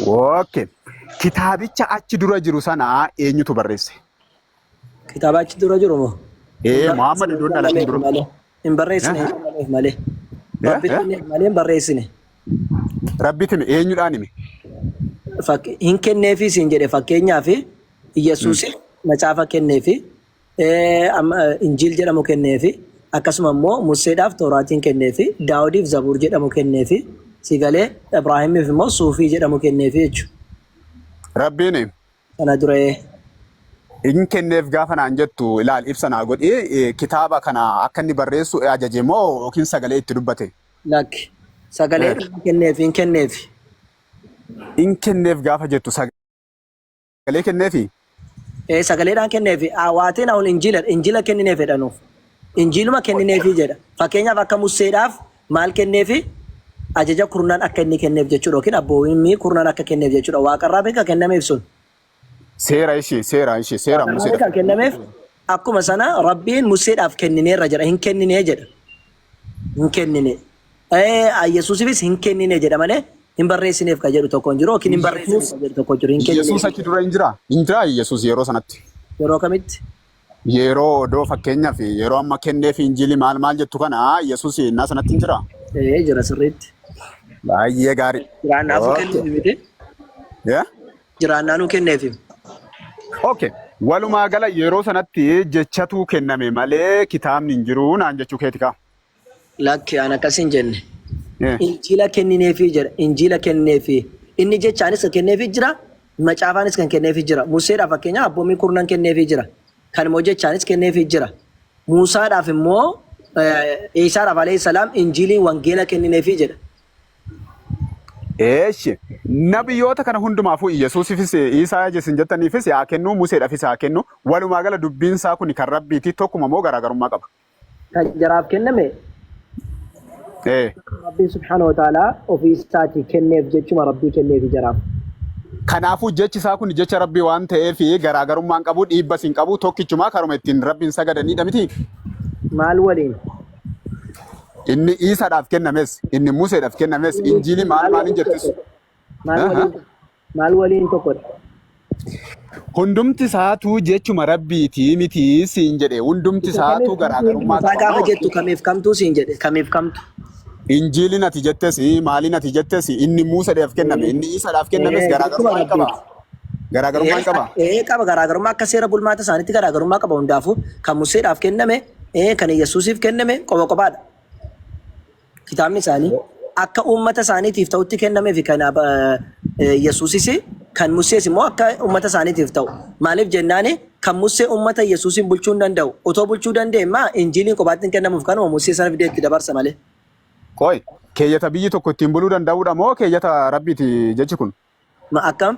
Okay. Kitaabicha achi dura jiru sana eenyutu barreesse? Kitaaba achi dura jiru moo? Ee, Muhammad iddoo hin dhalatin dura. Malee. Hin barreessine Eh? hin kennameef malee. Eh? Rabbitti Eh? kenneef malee hin barreessine. Rabbitti hime eenyudhaan hime? Hin kenneefi siin jedhe. Fakkeenyaaf Iyyasuus macaafa kenneefi, Injiil jedhamu kenneefi, akkasuma immoo Museedhaaf Tooraatiin kenneefi, Daawudiif Zabuur jedhamu kenneefi, si galee, Ibraahimiif immoo Suufii jedhamu kenneefi jechuudha. Rabbiin Sana duree. Hin kenneef gaafa naan jettu, ilaal, ibsa naa godhi. Kitaaba kana akka inni barreessu ajaje moo yookiin sagalee itti dubbate? Lakki. Sagalee kenneefi, hin kenneefi. Hin kenneef gaafa jettu sagalee kenneefi? Ee, sagaleedhaan kenneefi. Waateen ahun injiila kennineef jedhanuuf. Injiiluma kennineefi jedha. Fakkeenyaaf akka Museedhaaf maal kenneefi? Ajaja kurnan akka inni kenneef jechuudha yookiin abboommii kurnan akka kenneef jechuudha. Waaqarraa beeka kennameef sun. Seera ishee, seera ishee, seera Waaqarraa Museedhaaf. beeka kennameef. Akkuma sana Rabbiin Museedhaaf kennineerra jedha, hin kenninee jedha. Hin kennine. Yesuusifis hin kennine jedha malee hin barreessineef kan jedhu tokko hin jiru yookiin hin barreessineef kan jedhu tokko hin jiru. Hin Yesuus kennineef. achi dura hin jiraa? Hin jiraa Yesuus yeroo sanatti? Yeroo kamitti? Yeroo odoo fakkeenyaaf yeroo amma kenneef injiilii maal maal jettu kana, Yesuus innaa sanatti hin jiraa? Ee, jira sirriitti. Baay'ee gaarii. Jiraannaafuu kennuuf miti. Yeah? Jiraannaanuu kenneefi. Okay. Walumaa gala yeroo sanatti jechatu kenname malee kitaabni hin jiru naan jechuu keeti kaa. Lakki, an akkas hin jenne. Eh. Injiila kennineefii jedha. Injiila kenneefii. Inni jechaanis kan kenneefii jira. Macaafaanis kan kenneefii jira. Museedhaaf fakkeenyaaf abboommii kurnan kenneefii jira. Kan immoo jechaanis kenneefii jira. Muusaadhaaf immoo, Iisaadhaaf alayhi salaam injiilii wangeela kennineefii jedha. Eeshi. Nabiyyoota kana hundumaafuu, Yesuusifis Iisaa isin jettaniifis haa kennu, Museedhaafis haa kennu. Walumaa gala dubbiin isaa kun kan Rabbiiti tokkuma moo garaagarummaa qaba? Kan jaraaf kenname Rabbiin subhaanahu wa ta'aalaa ofii isaatii kenneef, jechuma Rabbii kenneefi jaraaf. Kanaafuu jechi isaa kun jecha Rabbii waan ta'eef garaagarummaa hin qabu, dhiibbas hin qabu, tokkichumaa karuma ittiin Rabbiin sagadanidha miti. Maal waliin? Inni Iisaadhaaf kennames, inni Museedhaaf kennames, Injiilii maal maaliin jettis. Maal waliin? Maal waliin tokkodha? Hundumti isaatuu jechuma Rabbiiti miti siin jedhe. Hundumti Isa isaatuu kamiif garaagarummaa isaa qaba gaafa moo? jettu kamiif kamtuu siin jedhe, kamiif kamtu? Injiiliin ati jettes, maaliin ati jettes, inni Museedhaaf kenname, inni Iisaadhaaf kennames Jechuma garaagarummaa hin qaba. Rabbiiti. Garaagarummaa hin qaba. Ee, qaba garaagarummaa. Akka seera bulmaata isaaniitti garaagarummaa qaba. Hundaafuu kan Museedhaaf kenname, kan Yesuusiif kenname qoba qobaadha. Kitaabni isaanii akka uummata isaaniitiif ta'utti kennamee fi kan Yesuusis kan Musees immoo akka uummata isaaniitiif ta'u. Maaliif jennaani, kan Musee uummata Yesuusin bulchuu hin danda'u. Otoo bulchuu danda'e immoo Injiiliin kophaatti hin kennamuuf, kanuma Musee sana fidee itti dabarsa malee. Qoy, keeyyata biyyi tokko ittiin buluu danda'uudha moo keeyyata Rabbiiti jechi kun? Ma akkam?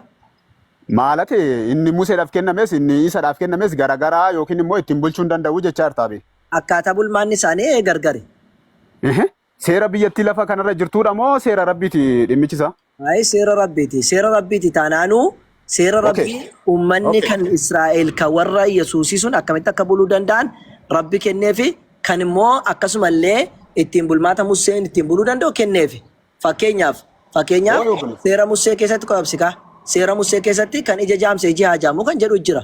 Maalati, inni Museedhaaf kennames inni Iisaadhaaf kennames garagaraa yookiin immoo ittiin bulchuu hin danda'u jechaa jirta abe. Akkaataa bulmaanni isaanii gargari. Seera biyyattii lafa kanarra jirtuudha moo seera Rabbiiti dhimmichi isaa? Ayi, seera Rabbiiti. Seera Rabbiiti taanaanuu seera Rabbii uummanni kan Israa'el kan warra Yesuusii sun akkamitti akka buluu danda'an Rabbi kenneefi, kan immoo akkasumallee ittiin bulmaata Museen ittiin buluu danda'u kenneefi. Fakkeenyaaf Ooyoo obboleessa. seera Musee keessatti qoyobsikaa. Seera Musee keessatti kan ija jaamse iji haa jaamu kan jedhu jira.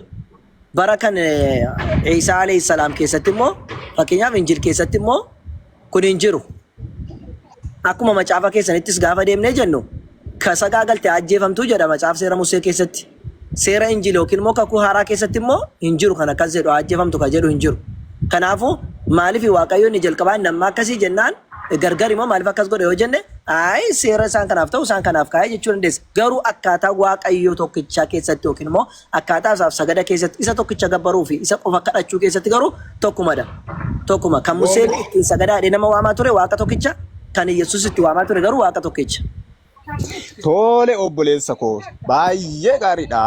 Bara kan Iisaa alayhi salaam keessatti immoo, fakkeenyaaf Injil keessatti immoo kun hin jiru. Akkuma macaafa keessanittis gaafa deemnee jennu, ka sagaagalte ajjeefamtuu jedha macaafa seera Musee keessatti. Seera Injil yookiin immoo kakuu haaraa keessatti immoo hin jiru kan akkas jedhu, ajjeefamtu kan jedhu hin jiru. Kanaafuu maaliif Waaqayyo inni jalqabaa inni ammaa akkasii jennaan gargar immoo maaliif akkas godhe yoo jenne, ayi, seera isaan kanaaf ta'u isaan kanaaf kaa'ee jechuu dandeessa. Garuu akkaataa Waaqayyo tokkichaa keessatti yookiin immoo akkaataa isaaf sagada keessatti, isa tokkicha gabbaruu fi isa qofa kadhachuu keessatti garuu tokkumadha. Tokkuma. Kan Museen ittiin sagadaa jedhee nama waamaa ture Waaqa tokkicha, kan Yesuus itti waamaa ture garuu Waaqa tokkicha. Tole obboleessa koo, baay'ee gaariidha.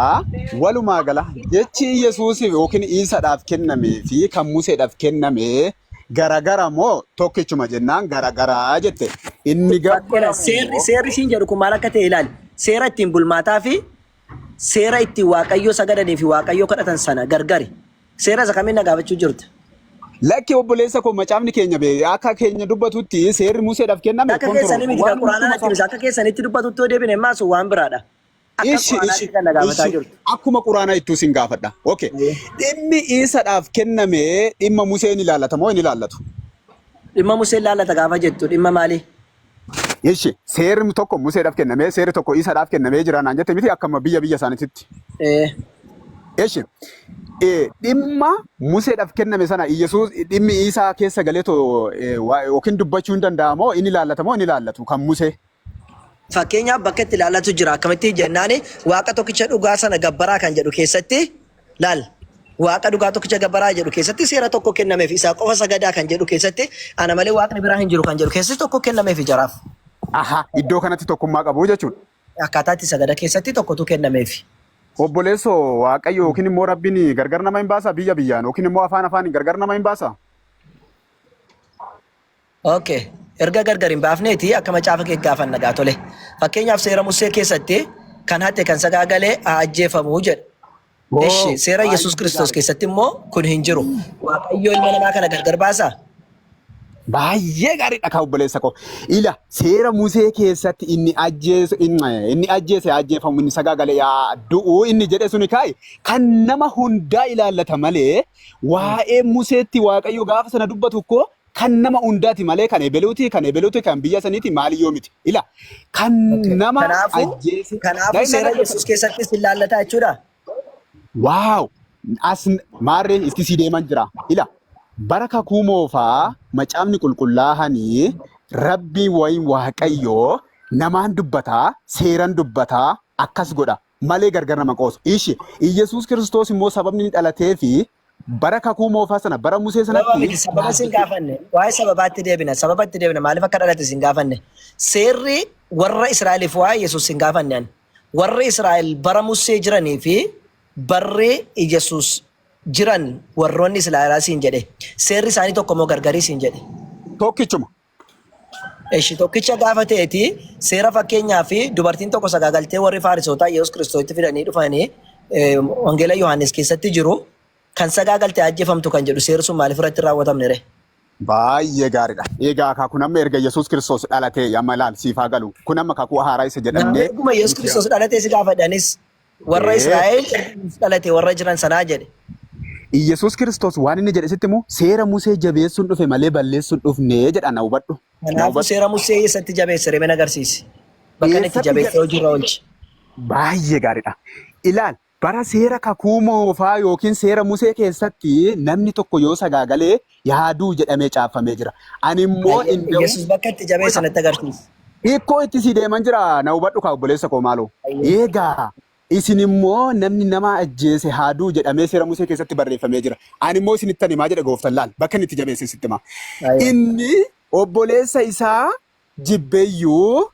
Walumaa gala jechi Yesuusiif yookiin Iisaadhaaf kennamee fi kan Museedhaaf kenname garagara moo tokkichuma jennaan, garagaraa jette. Inni Fakkeenya gabbaramu seerri immoo seerri siin jedhu kun maal akka ta'e ilaali. Seera ittiin bulmaataa fi seera ittiin Waaqayyoo sagadanii fi Waaqayyoo kadhatan sana gargari. Seera isa kamiin na gaafachuu jirta? Lakki obboleessa koo, macaafni keenya bee akka keenya dubbatutti seerri Museedhaaf kenname Akka keessanii control miti kan waan Quraanaan hunduma achi, akka keessanitti dubbatutti yoo deebine immaa sun waan biraadha. Akka Ishi Quraanaatti ishi kan na gaafataa ishi jirtu. akkuma quraanaa ittuu sin gaafadha. Okay. Dhimmi Iisaadhaaf kenname dhimma Museen ilaallata moo hin ilaallatu? Dhimma Museen laallata gaafa jettu dhimma maalii? Ishi seerri tokko Museedhaaf kennamee seerri tokko Iisaadhaaf kennamee jira naan jette miti akkuma biyya biyya isaaniititti. Ishi dhimma Museedhaaf kenname sana Iyyasuus dhimmi Iisaa keessa galeetoo yookiin dubbachuu hin danda'a moo inni ilaallata moo hin ilaallatu kan Musee? Fakkeenyaaf bakka itti ilaallatu jira. Akkamitti jennaani Waaqa tokkicha dhugaa sana gabbaraa kan jedhu keessatti laal. Waaqa dhugaa tokkicha gabbaraa jedhu keessatti seera tokko kennameef isaa qofa sagadaa kan jedhu keessatti ana malee waaqni biraa hin jiru kan jedhu keessatti tokko kennameef jaraaf. Aha, iddoo kanatti tokkummaa qabu jechuudha. Akkaataa itti sagada keessatti tokkotu kennameef. Obboleessoo Waaqayyo yookiin immoo Rabbiin gargar nama hin baasaa biyya biyyaan yookiin immoo afaan afaaniin gargar nama hin baasaa? Okay. Erga gargar hin baafneeti akka macaafa kee gaafanna gaa tole. Fakkeenyaaf seera Musee keessatti kan hate kan sagaagale haa ajjeefamu jedha. Eshi Woo, seera Yesuus baay'ee Kiristoos gaarii. keessatti immoo kun hin jiru. Waaqayyo ilma namaa kana gargar baasaa? Baay'ee gaariidha kaa obboleessa koo. Ila seera Musee keessatti inni ajjeesu inni ajjeese haa ajjeefamu inni sagaagale yaa du'u inni jedhe suni kaa'i kan nama hundaa ilaallata malee waa'ee Museetti Waaqayyo gaafa sana dubbatu koo kan nama hundaati malee kan ebeluuti kan ebeluuti kan biyya saniiti maaliyyoo miti. Ila kan Okay. nama Kanaafuu ajjeese kanaafuu daa'ima seera dhaggeeffadhu. Yesuus keessattis hin laallataa jechuudha. Waaw! As maarreen itti sii deeman jira. Ila bara kakuu moofaa macaafni qulqullaahanii rabbii wayin waaqayyoo namaan dubbataa seeran dubbataa akkas godha malee gargar nama qoosu. Ishi Iyyasuus Kiristoos immoo sababni inni dhalatee fi bara kakuu moofaa sana bara Musee Sababa sanatti miti sababa sin gaafanne waa'ee sababaatti deebina sababatti deebina maaliif akka dhalate sin gaafanne seerri warra Israa'eliif waa'ee Yesuus sin gaafanne ani warri Israa'el bara Musee jiranii fi barri Yesuus jiran warroonni Israa'elaa siin jedhe seerri isaanii tokko moo gargarii siin jedhe. Tokkichuma. Eshi tokkicha gaafa ta'eeti seera fakkeenyaa fi dubartiin tokko sagaagaltee warri Faarisootaa Yesuus Kiristoositti fidanii dhufanii Wangeela Yohaannis keessatti jiru kan sagaagalte ajjeefamtu kan jedhu seerri sun maaliif irratti hin raawwatamne ree? Baay'ee gaariidha. Egaa kaa kun amma erga Yesuus Kiristoos dhalatee amma ilaal siif haa galu. Kun amma kakuu haaraa isa jedhamnee Erguma Yesuus Kiristoos dhalatee si gaafadhanis warra Israa'el erga Yesuus dhalate warra jiran sanaa jedhe. Iyyasuus Kiristoos waan inni jedhe sitti himu seera Musee jabeessuun dhufe malee balleessuun dhufne jedha na hubadhu. Na Kanaafuu hubadhu. seera Musee eessatti jabeesse ree mee na agarsiisi. Bakka inni itti Eessatti jabeessee jedhe? hojiirra oolche. Baay'ee gaariidha. Ilaal bara seera kakuu moofaa yookiin seera Musee keessatti namni tokko yoo sagaagalee yaaduu jedhamee caafamee jira. Ani immoo Baay'ee inda'u Yesuus bakka itti jabeesse natti agarsiisi. Hiikkoo itti sii deeman jira na hubadhu kaa obboleessa koo maaloo. Baay'ee. Eegaa isin immoo namni nama ajjeese haa du'u jedhamee seera Musee keessatti barreeffamee jira. Ani immoo isinittan himaa jedhe gooftan laal bakka inni itti jabeesse sitti himaa. Baay'ee. Inni obboleessa isaa jibbeyyuu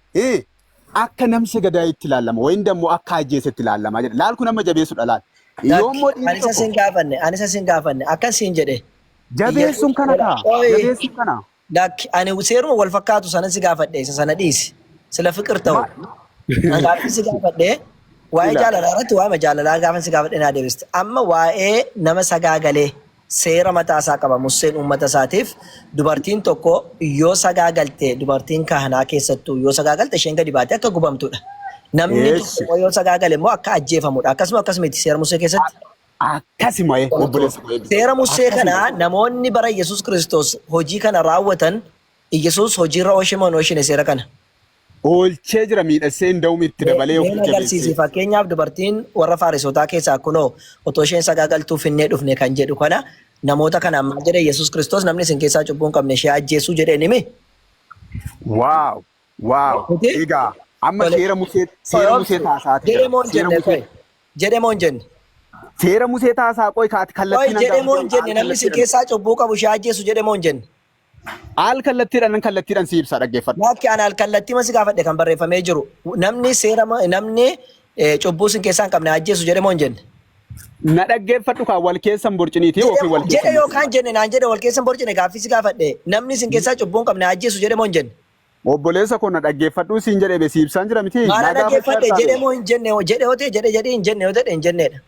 akka namse gadaayitti ilaallama wayin dammoo akka ajjeesetti ilaallama jedhe. Laal kun amma jabeessudha laal. Yoo Lakki immoo dhiirri ani isa tokko sin gaafanne ani isa sin gaafanne akkan siin jedhe jabeessuun Iyyasuus kana kaa Qoyi jabeessuun kana. lakki ani seeruma wal fakkaatu sana si gaafadhe isa sana dhiisi sila fiqir ta'u An gaaffii si gaafadhe waa'ee Ila. jaalalaa irratti waa'ee jaalalaa gaafan si gaafadhe naa deebiste amma waa'ee nama sagaagalee seera mataa isaa qaba Museen uummata isaatiif dubartiin tokko yoo sagaagalte dubartiin kahanaa keessattuu yoo sagaagalte isheen gadi baatee akka gubamtudha. Namni tokko Eessi. immoo yoo sagaagale immoo akka ajjeefamudha. Akkasuma akkas miti seera Musee keessatti. Akkasuma obboleessa koo eebbifame. Seera Musee Akkasuma. kana namoonni bara Yesuus Kiristoos hojii kana raawwatan Yesuus hojiirra oolche moo hin oolchine seera kana? Oolchee jira miidhassee hin da'uun itti dabalee Mee ofitti na agarsiisi jabeessee. fakkeenyaaf dubartiin warra Faarisootaa keessaa kunoo otoo isheen sagaagaltuu finnee dhufne kan jedhu kana namoota kanaan maal jedhe Yesuus Kiristoos namni isin keessaa cubbuu hin qabne ishee ajjeesuu jedheen himi. Waaw! Waaw! Miti? Egaa amma Tole. seera Musee seera Musee taasaati Jedhe jira. moo hin Seera jenne Musee qoy. Jedhe moo hin jenne. seera Musee taasaa qoy kaati Qoy kallattiin jedhe hanga moo hin jenne al namni isin kallattiidhaan keessaa cubbuu qabu ishee ajjeesu jedhe moo hin jenne. al kallattiidhaan nan kallattiidhaan si ibsa dhaggeeffadhu. Lakki ani alkallattii ma si gaafadhe kan barreeffamee jiru. Namni seera namni cubbuu isin keessaa hin qabne ajjeesu jedhe moo hin jenne. Na dhaggeeffadhu kaa wal keessan borciniitii yookiin wal Jedhe keessan yookaan jenne naan jedhe wal keessan borcine gaaffii si gaafadhe. Namni isin keessaa cubbuu hin qabne ajjeesu jedhe moo hin jenne. Obboleessa koo na dhaggeeffadhuu siin jedhe be si ibsaan jira miti Maala na gaafachaa dhaggeeffadhe jirtaa jedhe be. moo hin jenne jedhe yoo ta'e jedhe jedhee hin jenne yoo ta'e hin jenneedha.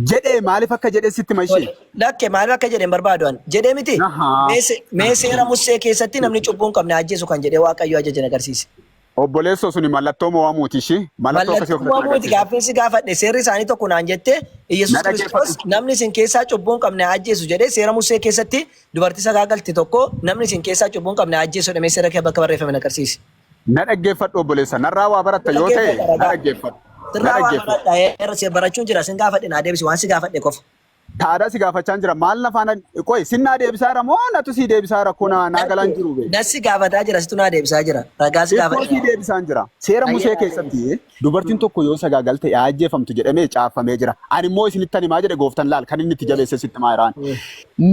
Jedhee maaliif akka jedhe sitti hima ishee? Lakke maaliif akka jedhe hin barbaadu ani. Jedhee miti. Ahaa. Mee se- Mee seera Musee keessatti namni cubbuu hin qabne ajjeesu kan jedhee Waaqayyo ajaje na agarsiise. Obboleessoo suni mallattoo mo'amuuti ishii. Mallattoo akkasii Mallattoo ofirratti mo'amuuti agarsiisa. gaaffiin si gaafadhe seerri isaanii tokko naan jette Iyyasuus Na Kiristoos dhaggeeffadhu. namni isin keessaa cubbuu hin qabne haa ajjeesu jedhee seera Musee keessatti dubartii sagaagalte tokko namni isin keessaa cubbuu hin qabne haa ajjeesu jedhamee seera kee bakka barreeffame na agarsiisi. Na dhaggeeffadhu obboleessa. Narraa waa baratta yoo ta'e Dhaggeeffadha na ragaa. dhaggeeffadhu. Na Sirraa waa dhaggeeffadhu. baradha heera si barachuun jira sin gaafadhe naa deebisi waan si gaafadhe qofa. Taadhaa si gaafachaan jira. Maal na faana qoy sinnaa deebisaa jira moo natu sii deebisaa jira kun naa galaan jiru bee. Nassi gaafataa jira situ naa deebisaa jira. Ragaa si Ittoo gaafadhe. sii deebisaan jira. Seera Ayyee Musee naa deebisi. keessatti dubartiin tokko yoo sagaagalte haa ajjeefamtu jedhamee caaffamee jira. Ani immoo isinittan himaa jedhe gooftan laal kan inni itti jabeesse sitti himaa jiraan.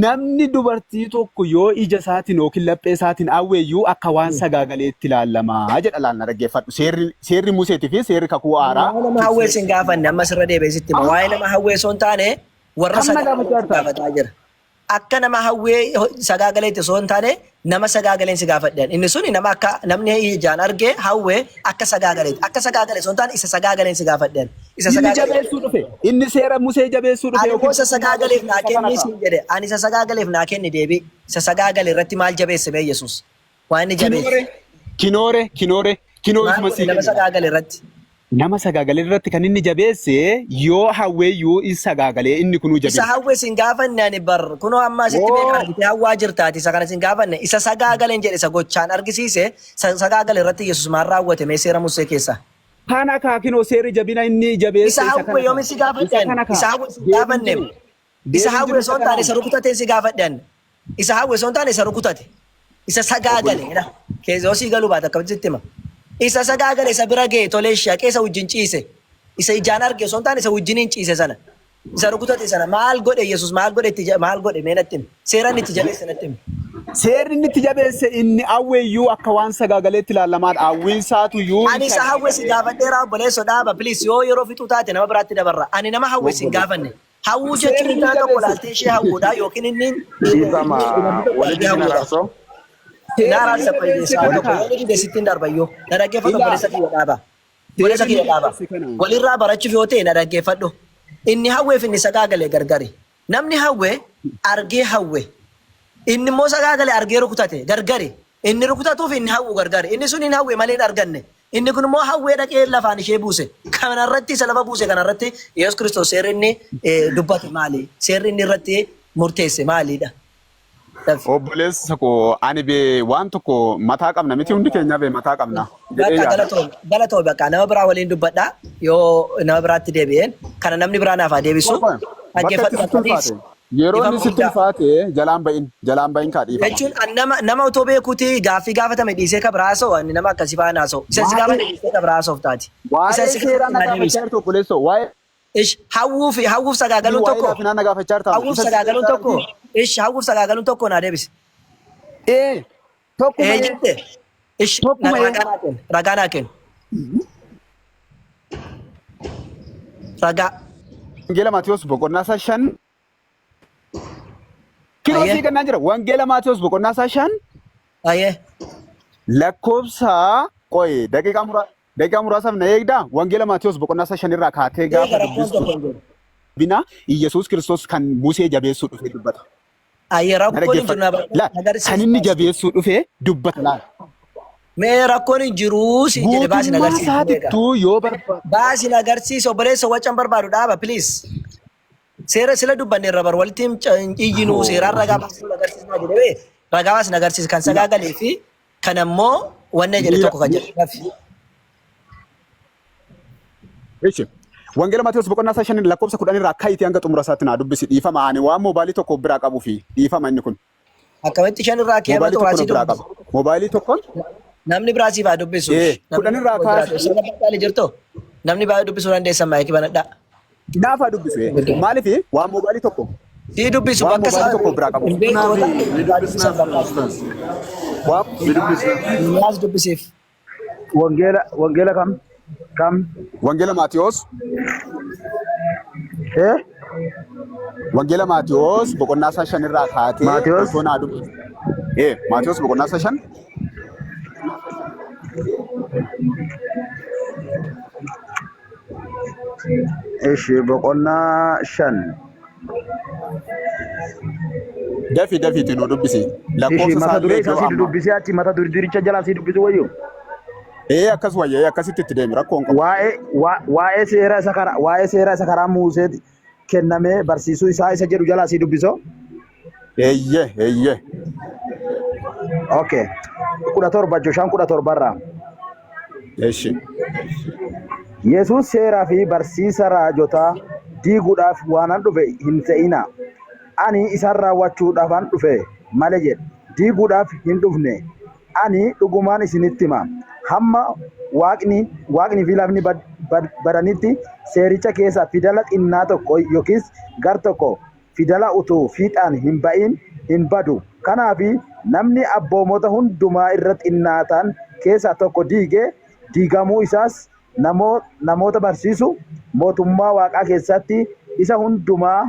Namni dubartii tokko yoo ija isaatiin yookiin laphee isaatiin hawweeyyuu akka waan sagaagaleetti ilaallama jedha laal na dhaggeeffadhu. Seerri seerri Museetii fi seerri kakuu haaraa Waa'ee nama hawwee sin gaafanne amma sirra deebi'ee sitti hima. Waa'ee nama hawwee osoo hin taane warra Kam na sagaagalee gaafachaa si jirta? gaafataa jira. Akka nama hawwee sagaagaleetti osoo hin taane nama sagaagaleen si gaafadhe. Inni suni nama akka namni ijaan argee hawwee akka sagaagaleetti. Akka sagaagalee osoo hin taane isa sagaagaleen si gaafadhe. Isa Inni sagaagalee. jabeessuu dhufe. Inni seera Musee jabeessuu dhufe Ani immoo yookiin isa sagaagaleef naa isa kana kenni ta'a. siin jedhe. Ani isa sagaagaleef naa kenni deebii. Isa sagaagale irratti maal jabeesse mee Yesuus? Waan inni jabeesse. Kinoore, kinoore, kinoore, kinoo Maal isuma godhe sii nama kenna. sagaagale irratti? Nama sagaagalee irratti kan inni jabeesse yoo hawweeyyuu in sagaagalee inni kunuu Isa jabina. hawwe sin gaafanne ani bar kunoo amma asitti beeka Woo! argitee hawwaa jirtaati isa kana sin gaafanne isa sagaagaleen jedhe isa gochaan argisiise isa sagaagale irratti Yesuus maal raawwate mee seera Musee keessa. Kana kaa kinoo seerri jabina inni jabeesse Isa isa hawwe kana yoomi kaa. si Isa gaafadhe ani kana kaa. isa hawwe sin Deebiin gaafanne jiru. isa Deebiin hawwe jiru osoo isa hin taane isa kanaa. rukutateen si gaafadhe ani isa hawwe osoo hin taane isa rukutate isa sagaagale Obboleessa. jedha keessoo sii galuu baata akkamitti sitti hima isa sagaagale isa bira ga'e tolee shaqee isa wajjin ciise isa ijaan arge osoo hin taane isa wajjiniin ciise sana isa rukutate sana maal godhe Yesuus maal godhe itti maal godhe mee natti himi seera inni itti jabeesse natti himi. Seerri inni itti jabeesse inni hawweeyyuu akka waan sagaagaleetti ilaalamaadha. Hawwiin isaatuyyuu Ani hin isa hawwe si sagaagalee. gaafadheera obboleesso dhaaba please yoo yeroo fixuu taate nama biraatti dabarra ani nama hawwe si hin gaafanne hawwuu jechuun Seerri inni intala tokko jabeesse. laaltee ishee hawwuudha yookiin inni Dhiifama dubartii tokko walitti argee isin hawwuudha. araarsoo. Na Seerri araarsa inni jabeesse qoyyeessaa kana tokko kaa. yoo inni dide sittiin darbayyoo na dhaggeeffadhu Ilaa obboleessa kiyya dhaaba. Obboleessa seerri kiyya inni dhaaba. jabeesse kana. Walirraa barachuuf yoo ta'e na dhaggeeffadhu. Inni hawweef inni sagaagale gargari. Namni hawwe argee hawwe. Inni immoo sagaagale argee rukutate gargari. Inni rukutatuuf inni hawwu gargari. Inni sun hin hawwe malee hin arganne. Inni kun immoo hawwee dhaqee lafaan ishee buuse. Kanarratti isa lafa buuse kanarratti Yesuus Kiristoos seerri inni dubbate maali? Seerri inni irratti murteesse maalidha? Daf. Obboleessa koo ani bee waan tokko mataa qabna miti hundi keenyaa bee mataa qabna jedhee Bakka yaada. galatoomi galatoomi bakka nama biraa waliin dubbadha yoo nama biraatti deebi'een kana namni biraa naaf haa deebisu Qofa bakka itti dhaggeeffadhu sitti bakka please ulfaate yeroo inni dhiifama sitti guddaa. ulfaate jalaan ba'in jalaan ba'in kaa dhiifama. Jechuun an nama nama otoo beekuuti gaaffii gaafatame dhiisee ka biraa haasa'u ani nama akkasii faana haasa'u. Isa si gaafate Waa'ee dhiisee ka biraa haasa'uuf taati. Isa waa'ee si seeraa gaafate na naa gaafachaa deebisa. jirtu obboleessoo waa'ee Ish hawwuu fi hawwuuf sagaagaluun waa'ee tokko laafinaa na gaafachaa jirta hawwuuf isa si sagaagaluun deebisaa tokko miti. ish hawwuuf sagaagaluun tokko naa deebisi. Ee tokkuma Ee ee jette ish na tokkuma ee. ragaa naa kenni ragaa naa kenni ragaa. Wangeela Maatiyos boqonnaa isaa 5 Kinoo Ayyee sii kennaan jira. Wangeela Maatiyos boqonnaa isaa 5 ayyee. lakkoofsa qoyi daqiiqaa mura daqiiqaa muraasaaf na eegdaa. Wangeela Maatiyos boqonnaa isaa 5 irraa kaatee Eega gaafa rakkoon dubbistu tokko hin jiru. bina Iyyasuus Kiristoos kan Musee jabeessuu dhufe dubbata. Ayyee Na rakkoon hin jiru dhaggeeffadhu. na Laal kan agarsiisi inni baasi. jabeessuu dhufe dubbata laal. Mee rakkoon hin jiru siin jedhe baasi na Guutummaa agarsiisi meeqa. isaatittuu yoo barbaade. Baasi na agarsiisi obboleessa wacan barbaadu dhaaba please. Seera sila dubbanne irra bar walitti hin hin iyyinu seeraan ragaa baasuu nu agarsiisnaa jedhe bee ragaa baasi na agarsiisi kan Ila sagaagalee fi kan ammoo wanna jedhe miira tokko kan jedhe rafi. Ishi. Wangeela Maatiyos boqonnaa isaa 5 lakkoofsa 10 irraa ka'iti hanga xumura isaatti naa dubbisi dhiifama ani waan moobaayilii tokko of biraa qabuu fi dhiifama inni kun. Akkamitti 5 irraa kee Moobaayilii amma tokkon xumuraasii of biraa dubbisi. qaba. Moobaayilii tokkon Namni biraa siif haa dubbisu. ee Namni 10 irraa tokko jiraatu. kaasi Isin abbaa jirtu namni baay'ee dubbisuu dandeessan maayikii banadhaa. naaf haa dubbisu ee. Maaliif waan moobaayilii tokko Sii dubbisu waan bakka moobaayilii isaa tokko of biraa qabu. hin beektu yoo Dubbisnaafi ta'e ni biraa dubbisan dubbisnaaf barbaadu. ustaaz. Waan Ni dubbisna. Naas dubbisiif. Wangeela wangeela kam kam Wangeela Maatiyos eh Wangeela Maatiyos boqonnaa isaa 5 irraa kaatee Maatiyos osoo naa dubbisu. Ee Maatiyos boqonnaa isaa 5 ishi boqonnaa 5 Dafi dafiitii nu dubbisi. ishi Lakkoofsa mata isaallee duree isaa iddoo si amma. dubbisee achi mata duricha jalaa si dubbisu wayyo. Ee akkas wayya ee akkasitti itti deemi rakkoo hin qabu. Waa'ee waa'ee seera isa karaa waa'ee seera isa karaa Musee kennamee barsiisuu isaa isa jedhu jalaa sii dubbisoo. Eeyyee eeyyee. Okay. 17 Joshaan 17 irraa. Eshi. Yesuus seeraa fi barsiisa raajotaa diiguudhaaf waanan dhufe hin se'inaa. Ani isaan raawwachuudhaafan dhufe malee jedhe. Diiguudhaaf hin dhufne. Ani dhugumaan isinitti hima, hamma waaqni, waaqni fi lafni bad, bad, badanitti seericha keessaa fidala xinnaa tokko yookiis gar tokko fidala utuu fiixaan hin ba'in hin badu. Kanaaf namni abboomota hundumaa irra xinnaatan keessaa tokko diige, diigamuu isaas namoo, namoota barsiisu, mootummaa waaqaa keessatti isa hundumaa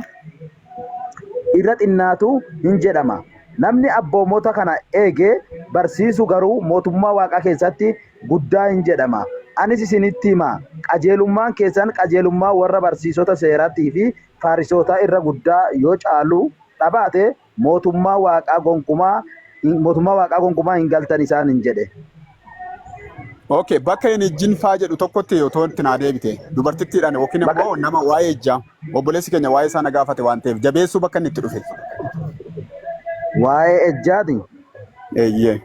irra xinnaatu hin jedhama. Namni abboomota kana eegee barsiisu garuu mootummaa Waaqaa keessatti guddaa hin jedhama. Anis isinitti hima, qajeelummaan keessan qajeelummaa warra barsiisota seeraatii fi Faarisootaa irra guddaa yoo caaluu dhabaate, mootummaa Waaqaa gonkumaa mootummaa Waaqaa gonkumaa hin galtan isaaniin jedhe. Okay, bakka hin ijjin faa jedhu tokkotti otoo itti naa deebite dubartittiidhaan yookiin Bakka immoo nama waa'ee ijjaa obboleessi keenya waa'ee isaa na gaafate waan ta'eef jabeessuu bakka inni itti dhufe. waa'ee ejjaati. Eeyyee.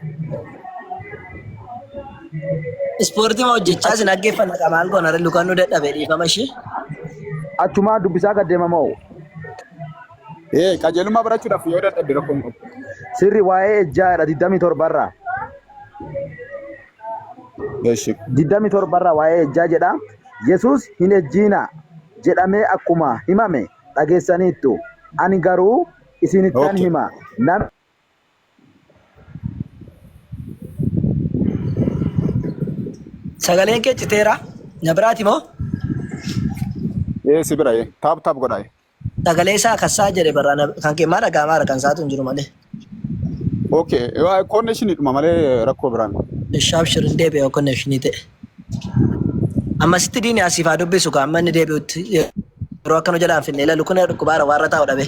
Ispoortii ma hojjechaa isin dhaggeeffanna qaba maal goona lukaan nu dadhabe dhiifama ishee. Achumaa dubbisaa gad deemamoo. Ee qajeelummaa barachuudhaaf yoo dadhabde rakkoo hin qabu. Sirri waa'ee ejjaa jedha 27 irraa. Eshi. 27 irraa waa'ee ejjaa jedha. Yesuus hin ejjiinaa jedhamee akkuma himame dhageessaniittu. Ani garuu isinittan Okay. hima. Namni Sagaleen kee citeera. Na biraati moo? Ee si bira ee taap taap godhaa. Sagalee isaa kassaa jedhe barraa kan kee maa dhaga'amaara kan isaatu hin jiru malee. Okay, connection dhuma malee rakkoo biraan. Ishaaf shirin deebi'e connection ta'e. Ammasitti diini asiif haa dubbisu kaa amma inni deebi'utti yeroo akka nu jalaan finne ilalu kun dhukkubaara waarra taa'u dhabe.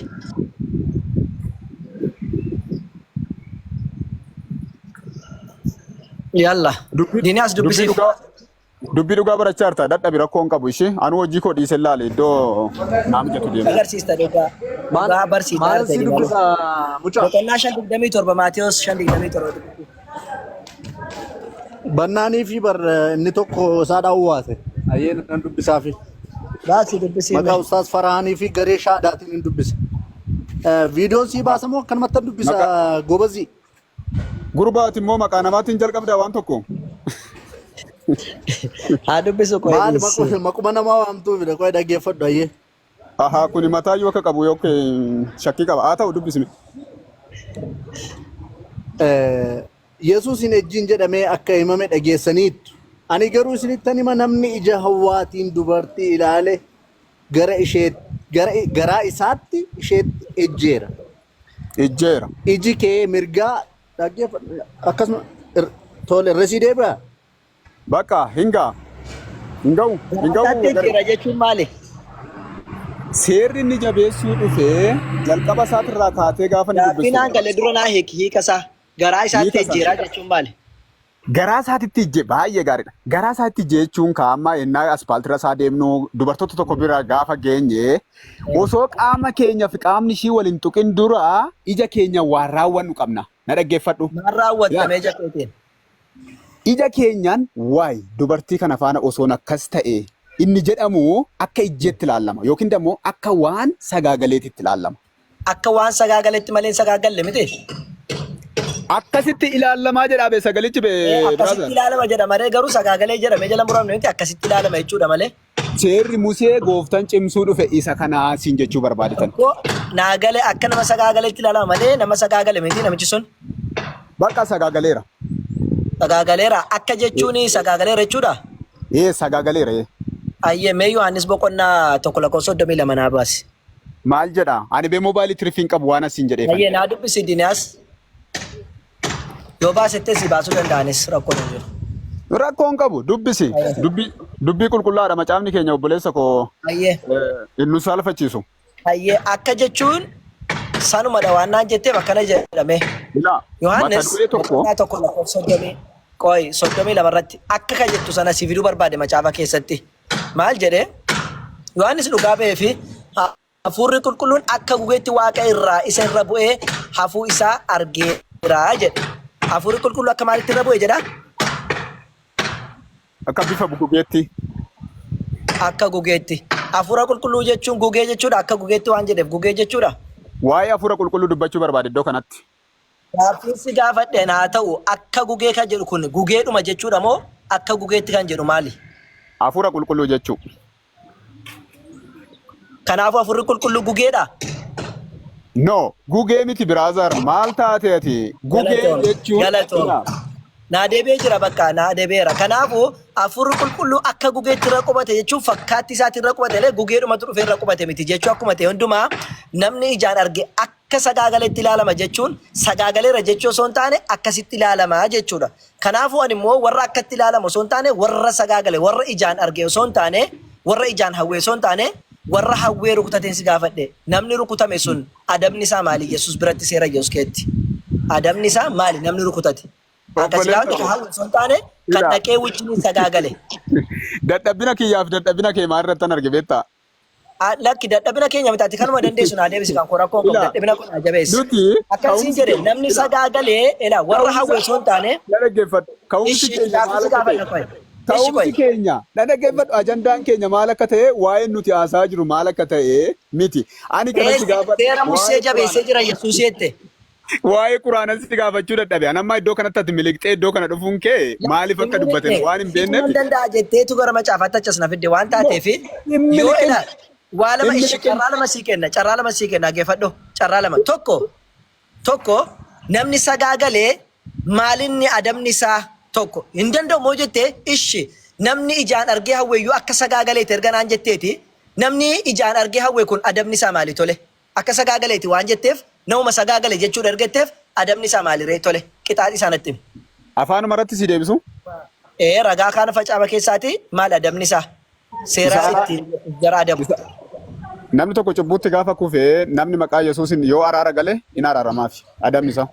Yalla. Dubbii Diini as dubbii dubbisiif. dhugaa Dubbii dhugaa barachaa jirta dadhabi rakkoo hin qabu ishee anuu hojii koo dhiisee laale iddoo naa mijatu deema. Agarsiista dhugaa. Maal Dhugaa barsiisaa maalan jirta si diinaa. dubbisa mucaa? Boqonnaa 5:27 Maatewos 5:27 dubbisi. Bannaanii fi bar inni tokko isaa dhawwaate. Ayyee nan dubbisaafi. Baasi dubbisii Maqaa mee. Ustaaz Farahaanii fi garee shaadaatiin hin dubbisa. Viidiyoon sii baasamoo akkanumattan dubbisa Maqaa gobazii. gurbaati immoo maqaa namaatiin jalqabdaa waan tokko. Haa dubbisu qoy Maal dhiisi. maquma namaa waamtuufidha qoy dhaggeeffadhu ayyee. Ahaa kuni mataa yoo akka qabu yookiin shakkii qaba. Haa ta'u dubbisime. Yesuus hin ejjiin jedhamee akka himame dhageessaniittu. Ani garuu isinittan hima namni ija hawwaatiin dubartii ilaale gara ishee gara garaa isaatti isheetti ejjeera. Ijjeera. Iji kee mirgaa dhaggeeffadhu akkasuma tole irra sii deebi'a. Bakka hin ga'a. Hin ga'u. Hin Garaa ga'u isaatti garee. ejjeera jechuun maali? Seerri inni jabeessuu dhufee jalqaba isaatirraa kaatee gaafa inni Gaaffii dubbisu. naan galee dura naa hiiki hiika isaa. Garaa isaatti Hiika isaa. ejjeeraa jechuun maali? Garaa isaatitti ijje baay'ee gaariidha. Garaa isaatti ijje jechuun kaa'ammaa ennaa aspaaltirra isaa deemnu dubartoota tokko bira gaafa geenye osoo qaama keenya fi qaamni ishii wal hin tuqin dura ija keenya waan raawwannu qabna. Na dhaggeeffadhu. Maal raawwattamee ija keetiin? Ija keenyaan waay dubartii kana faana osoon akkas ta'e inni jedhamu akka ijjeetti ilaallama yookiin immoo akka waan sagaagaleetitti ilaallama. Akka waan sagaagaletti malee hin sagaagalle miti. Akkasitti ilaalamaa jedhaa bee sagalichi bee Ee, akkasitti brother. ilaalama jedha malee garuu sagaagalee jedhamee jala muramne miti akkasitti ilaalama jechuudha malee. Seerri Musee gooftan cimsuu dhufe isa kanaa siin jechuu barbaadetan. Tokko naa gale akka nama sagaagaletti ilaalama malee nama sagaagale miti namichi sun. Bakka sagaagaleera. Sagaagaleera akka jechuun sagaagaleera jechuudha. Ee sagaagaleera. Ee. Ayyee mee Yohaannis boqonnaa 1 lakkoofsa 32 naa baasi. Maal jedha? Ani bee moobaayilii tirfii hin qabu waan asiin jedheefan. Ayyee naa dubbisi Diniyaas. Yoo baasettee si baasuu danda'anis rakkoon hin jiru. Rakkoo hin qabu dubbisi. Dubbii dubbii qulqullaadha macaafni keenya obboleessa koo Ayyee. hin nu saalfachiisu. Ayyee akka jechuun sanumadha waan naan jetteef akkana jedhame. Ilaa mata Yohaannis duree tokko boqonnaa 1 lakkoofsa 30. Qoy 32 irratti akka kan jettu sana si fiduu barbaade macaafa keessatti. Maal jedhe? Yohaannis dhugaa ba'ee fi hafuurri qulqulluun akka gugeetti waaqa irraa isa irra bu'ee hafuu isaa argeera jedhe. Hafuurri qulqulluu akka maalitti irra bu'e jedha? Akka bifa gugeetti. Akka gugeetti. Hafuura qulqulluu jechuun gugee jechuudha. Akka gugeetti waan jedheef gugee jechuudha. Waa'ee hafuura qulqulluu dubbachuu barbaade iddoo kanatti. Gaaffiin si gaafadheen haa ta'u akka gugee kan jedhu kun gugeedhuma jechuudha moo akka gugeetti kan jedhu maali? Hafuura qulqulluu jechuu. Kanaafuu hafuurri qulqulluu gugeedha? No, gugee miti brother. Maal taate ati? Gugee Galatoom. jechuun Galatoom. ilaa. Naa deebi'ee jira bakka naa deebi'eera. Kanaafuu hafuurri qulqulluu akka gugeetti irra qubate jechuun fakkaatti isaatti irra qubate malee gugeedhumatu dhufee irra qubate miti jechuu akkuma ta'e hundumaa namni ijaan arge akka sagaagaletti ilaalama jechuun sagaagaleera jechuu osoo hin taane akkasitti ilaalama jechuudha. Kanaafuu ani immoo warra akkatti ilaalamu osoo hin taane warra sagaagale warra ijaan arge osoo hin taane warra ijaan hawwe osoo hin taane warra hawwee rukutateen si gaafadhe. Namni rukutame sun adabni isaa maali Yesuus biratti seera Yesuus keetti? Adabni isaa maali namni rukutate? Akka si Obboleessa gaafadhe kan koo. hawwe osoo hin taane kan Ilaa. dhaqee wajjiniin sagaagale. Dadhabbina kiyyaaf dadhabbina kee maal irrattan arge beektaa? Ah, Lakki dadhabina keenya miti ati kanuma dandeessu naa deebisi kan koo rakkoo hin qabu Ilaa dadhabina koo naa jabeessi. nuti Akkan siin ka'umsi jedhe keenya namni ilaa sagaagalee ila warra ka'umsa hawwe osoo hin taane na dhaggeeffadhu ka'umsi ishi keenya gaaffii maal si akka ta'e gaafadha qoy. Ishi ka'umsi qoy. keenya na dhaggeeffadhu ajandaan keenya maal akka ta'e waa'een nuti haasa'aa jiru maal akka ta'e miti ani kanan si gaafadhu Seera Musee waa'ee jabeessee quraana jira Yesuus jette. Waa'ee quraana si gaafachuu dadhabe. An amma iddoo kanatti ati miliqxee iddoo kana dhufuun kee maaliif Hin akka dubbate miliqne waan hin situ nan beekneef. danda'a jetteetu gara macaafaatti achas na fidde waan No, taateef hin yoo miliqin. ila waa lama Hin ishi miliqin. carraa lama sii kenna carraa lama sii kenna dhaggeeffadhu carraa lama tokko tokko namni sagaagalee maalinni adabni isaa tokko hin danda'u moo jettee ishi namni ijaan argee hawweeyyuu akka sagaagaleeti erga naan jetteeti namni ijaan argee hawwe kun adabni isaa maali tole Akka sagaagaleeti waan jetteef namuma sagaagale jechuudha erga jetteef adabni isaa maali ree? Tole qixaaxii isaa natti himi. Afaanuma irratti sii deebisu. Ee ragaa kaan facaama keessaati maal adabni isaa? Seera Isaa ittiin Yesuus jara adabu. isa namni tokko cubbuutti gaafa kufe namni maqaa Yesuusin yoo araara gale in araaramaafi adabni isaa.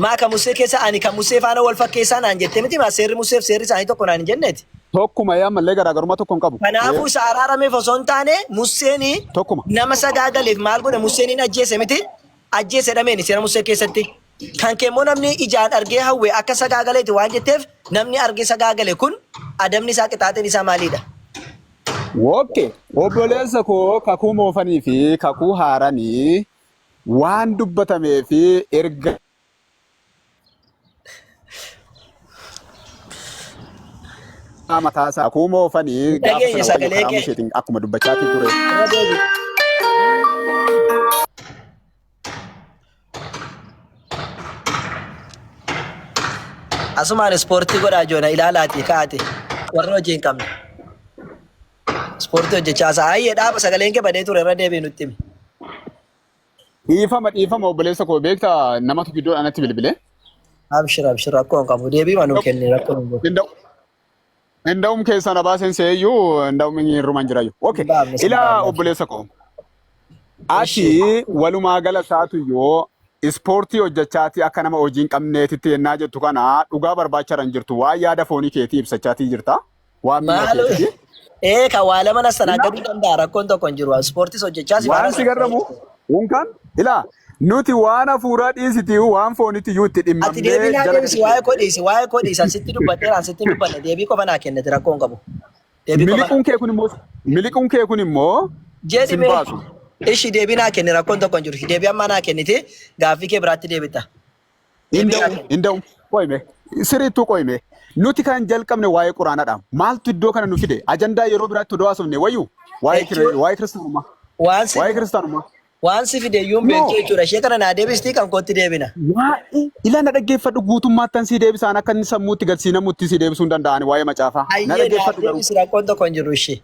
Maa ka Musee keessa ani ka Musee faana wal fakkeessaa naan jettee miti maa seerri Museef seerri isaanii tokko naan hin jenneeti. Tokkuma yaa mallee garaagarummaa tokko hin qabu. Kanaafuu isa araarameef osoo hin taane Museen Tokkuma. nama sagaagaleef maal godhe Museen hin ajjeese miti ajjeese jedhameeni seera Musee keessatti. Kan kee immoo namni ijaan argee hawwe akka sagaagaleeti waan jetteef namni argee sagaagale kun adabni isaa qixaaxiin isaa maaliidha? Okay. Obboleessa koo kakuu moofanii fi kakuu haaranii waan dubbatamee fi erga mataa isaa kakuu moofanii Hin gaafa dhageenye sana Waaqayyo sagalee karaa kee. Museetiin akkuma dubbachaatii ture. Irra deebi. Asumaan ispoortii godhaa joona ilaalaatii kaa'ate warra hojii hin qabne. Ispoortii hojjechaa isaa. Hayyee dhaaba sagaleen kee badee ture irra deebi'i nutti himi. Dhiifama dhiifama obboleessa koo beektaa namatu gidduu anatti bilbile. Abshir abshir rakkoo hin qabu. Deebii ma nuu kenni rakkoo hin qabu. Inda'um keessaa na baaseen seeyyuu inda'um hirruman jirayyuu. Okay. Hin baafne sin Ilaa baafne. obboleessa koo. Ati Ishi. walumaa gala isaatu yoo ispoortii hojjechaatii akka nama hojii hin qabneetitti yennaa jettu kana dhugaa barbaachaa hin jirtu. Waan yaada foonii keetii ibsachaatii jirta. Waan miira Maaloo keetiti. ee kan waa lama nas tanaagaduu danda'a rakkoon tokko hin jiru. Ispoortiis hojjechaa si Waan faana si garramu unkaan ilaa nuti waan hafuuraa dhiisitii waan foonitti iyyuu itti Ati dhimmamnee deebii naa jala deebisi gadi waa'ee koo dhiisi waa'ee koo dhiisi an sitti dubbadheera an sitti hin dubbanne deebii qofa naa kennite rakkoo hin qabu. Deebii qofa naa Miliquun kee kun immoo miliquun kee kun immoo jedhi sin mee baasu. ishi deebii naa kenni rakkoon tokko hin jiru deebii ammaa naa kennite gaaffii kee biraatti deebita. Hin Deebii naa da'u, kenni. hin da'u. Qoyme, sirriittuu qoyme. Nuti kan jalqabne waa'ee Quraanadha. Maaltu iddoo kana nu fide? Ajandaa yeroo biraatti odoo haasofne wayyu? Waa'ee Jechuun waa'ee kiristaanummaa. waan si Waa'ee kiristaanummaa. waan si fide iyyuu hin No. beektu jechuudha. Ishee kana naa deebistii kan kootti deebina. Waa'ee ilaa na dhaggeeffadhu guutummaatti tan sii deebisaan akka inni sammuutti gad siinamutti sii deebisuu hin danda'ani waa'ee macaafaa. Na Hayyee naaf dhaggeeffadhu garuu. deebisi rakkoon tokko hin jiru ishee.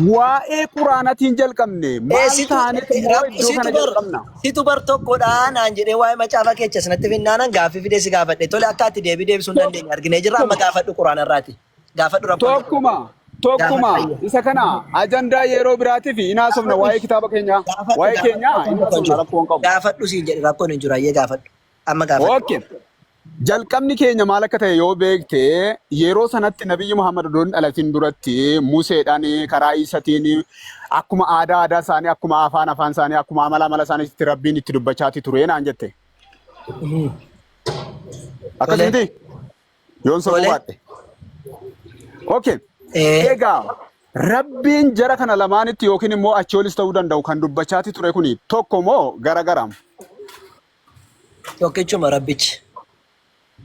Waa'ee Quraanatiin jalqabne Ee maal situ taanetu immoo rakko iddoo situ kana bar jalqabna? situ bar tokkodha naan jedhee waa'ee macaafa keecha sinatti finnaanan gaaffii fidee si gaafadhe tole akka ati deebii deebisuu hin dandeenye arginee jirra amma Tokkuma gaafadhu quraana irraati gaafadhu rakkoon tokko tokkuma tokkuma gaafadhu ayya isa kana ajandaa yeroo biraatiif hin haasofna gaafadhu waa'ee kitaaba keenyaa gaafadhu waa'ee gaafadhu keenyaa rakkoon hin tokko hin haasofna jiru rakkoo hin qabu. gaafadhu siin jedhe rakkoon hin jiru ayyee gaafadhu amma gaafadhu Okay. Jalqabni keenya maal akka ta'e yoo beekte yeroo sanatti Nabiyyi Muhammad odoo hin dhalatin duratti Museedhaan karaa Iisatiin akkuma aadaa aadaa isaanii akkuma afaan afaan isaanii akkuma amala amala isaaniitti Rabbiin itti dubbachaati ture naan jette. Akkas Tole. miti? Yoon sobuu Tole. baadhe. Okay. Ee. Egaa Rabbiin jara kana lamaanitti yookiin immoo achii olis ta'uu danda'u kan dubbachaati ture kuni tokko moo gara garam? Tokkichuma Rabbichi.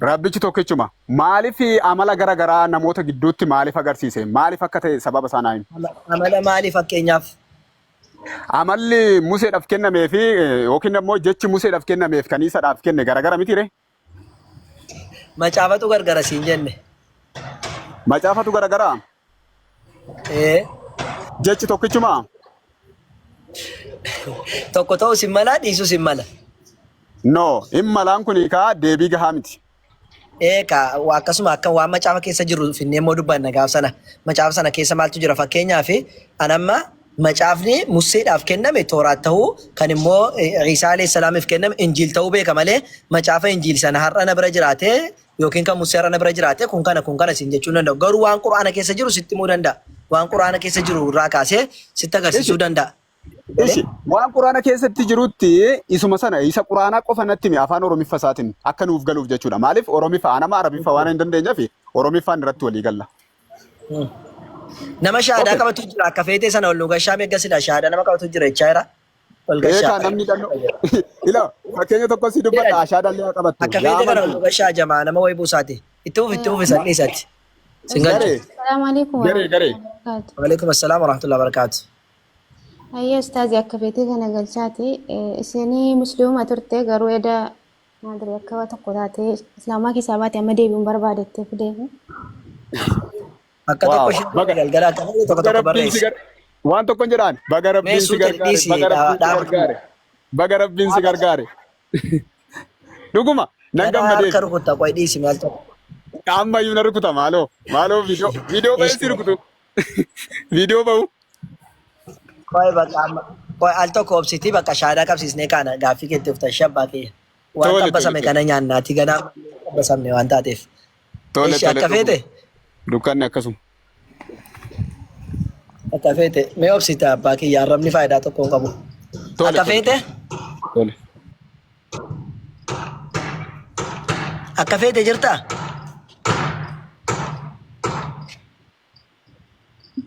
Rabbichi tokkichuma. Maaliif amala gara garaa namoota gidduutti maaliif agarsiise? Maaliif akka ta'e sababa isaa naa himi. Amala maalii fakkeenyaaf? Amalli Museedhaaf kennamee fi yookiin immoo jechi Museedhaaf kennameef kan Iisaadhaaf kenne gara gara miti ree? Macaafatu gargara siin jenne. Macaafatu gara garaa? Ee. Jechi tokkichumaa? Tokko ta'us hin mala dhiisus hin mala. No, hin malaan kun kaa deebii gahaa miti. Ee kaa waa akkasuma akka waan macaafa keessa jiru finnee immoo dubbanna gaaf sana. Macaafa sana keessa maaltu jira fakkeenyaaf an amma macaafni Museedhaaf kenname Tooraat ta'uu kan immoo Iisaa alayhi salaamiif kenname Injiil ta'uu beeka malee macaafa Injiil sana har'a na bira jiraatee yookiin kan Musee har'a na bira jiraatee kun kana kun kana siin jechuu hin danda'u. Garuu waan Qur'aana keessa jiru sitti himuu danda'a. Waan Qur'aana keessa jiru irraa kaasee sitti agarsiisuu Ishi, danda'a. Galee? ishi, waan Qur'aana keessatti jirutti isuma sana isa Qur'aanaa qofa natti himi afaan Oromiffa isaatiin akka nuuf galuuf jechuudha. Maaliif Oromiffa anama Arabiffa waan hin dandeenyeef Oromiffaan irratti walii galla. Nama shahaadaa Okay. qabatu jira akka feetee sana ol nu gashaa meegga sila shahaadaa nama qabatu jira jechaa jira. Ol gashaa. Eekaa namni dhannoo ila fakkeenya tokko si dubbadha Jedhan ashaadallee haa qabattu akka yaa feetee kana ol amantu nu gashaa jamaa nama wayi buusaati. Itti fufi itti fufi san dhiisati. Sin galchu. garee Assalamu alaikum garee garee warahmatullahi wabarakatuh. Waalaikum assalaam warahmatullahi wabarakatuh. Hayyee ustaazi akka feetee kana galchaati. Isinii musliima turte garuu eda maadri akka waa tokko taatee islaamaa keessaa baate amma deebi'uun barbaadettee fideefi. Akka tokko waaw ishee baga galgala akka malee tokko baga tokko rabbiin si barreessi. gar waan tokko hin jedhaan baga Mee rabbiin si suuta gargaare dhiisi baga rabbiin si dhaaba gargaare baga rabbiin si gargaare dhuguma nan Ganaa gammadeef harka rukutta qoy dhiisi maal tokko. ammayyuu na rukuta maaloo maaloo viidiyoo viidiyoo ba'ee si rukutu viidiyoo ba'u Qoy bakka amma qoy al tokko obsitii bakka shaadaa qabsiisnee kaana gaaffii keetti uftan shabbaa kiyya. Waan tole tole xabbasame tole kana nyaannaati ganaa xabbasamne waan taateef. tole Ishi tole akka dhuguma feete dukkanni akkasuma akka feete mee obsita abbaa kiyya arrabni faayidaa tokko hin qabu. tole Akka tole feete tole akka feete jirtaa?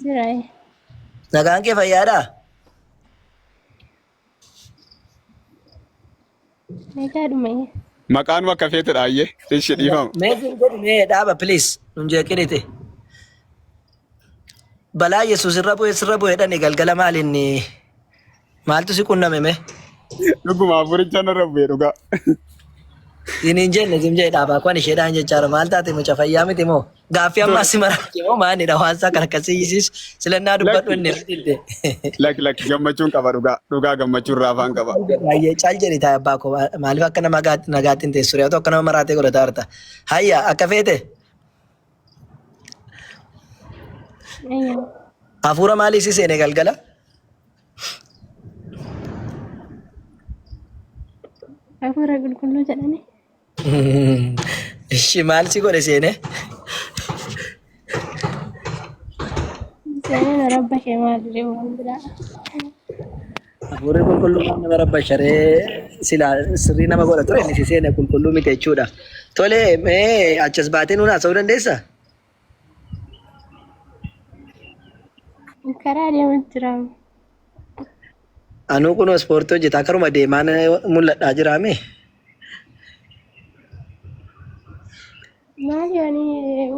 Jira. Nagaan kee fayyaadhaa? Nagaadhuma. Maqaan akka feetedha ayyee ishi dhiifama. Mee sin jedhi mee dhaaba please nun jeeqinite. Balaa Yesuus irra bu'e sirra bu'e dhani galgala maalinni maaltu si qunname mee? Dhuguma hafuuricha narra bu'e dhugaa. Siin hin jenne sim jedhe dhaabaa kwan isheedhaan jechaara maal taate muca fayyaa miti moo? Gaaffii ammaa si maraate moo maalidha waan isaa kan akkasii iyyisiisu silannaa dubbadhu Lakki inni didde. lakki lakki gammachuun qaba dhugaa dhugaa gammachuun raafaan qaba. Baay'ee cal jedhi taa'e abbaa koo maaliif akka nama nagaatti hin teessu re'atu akka nama maraatee godhataa jirta. Hayya akka feete Ayyaa. hafuura maalii si seene galgala? Hafuura qulqulluu jedhani. Ishi maal si godhe seene? Seenaan rabba ishee maal jedhee waan biraa. Hafuurri qulqulluu waan nama rabba sharee silaa sirrii nama godha ture inni si seene qulqulluu miti jechuudha. Tole mee achas baatee nuun haasa'uu dandeessaa? Karaa deemaa jira. Anuu kunoo ispoortii hojjetaa karuma deemaan mul'adhaa jiraame. Maal yaani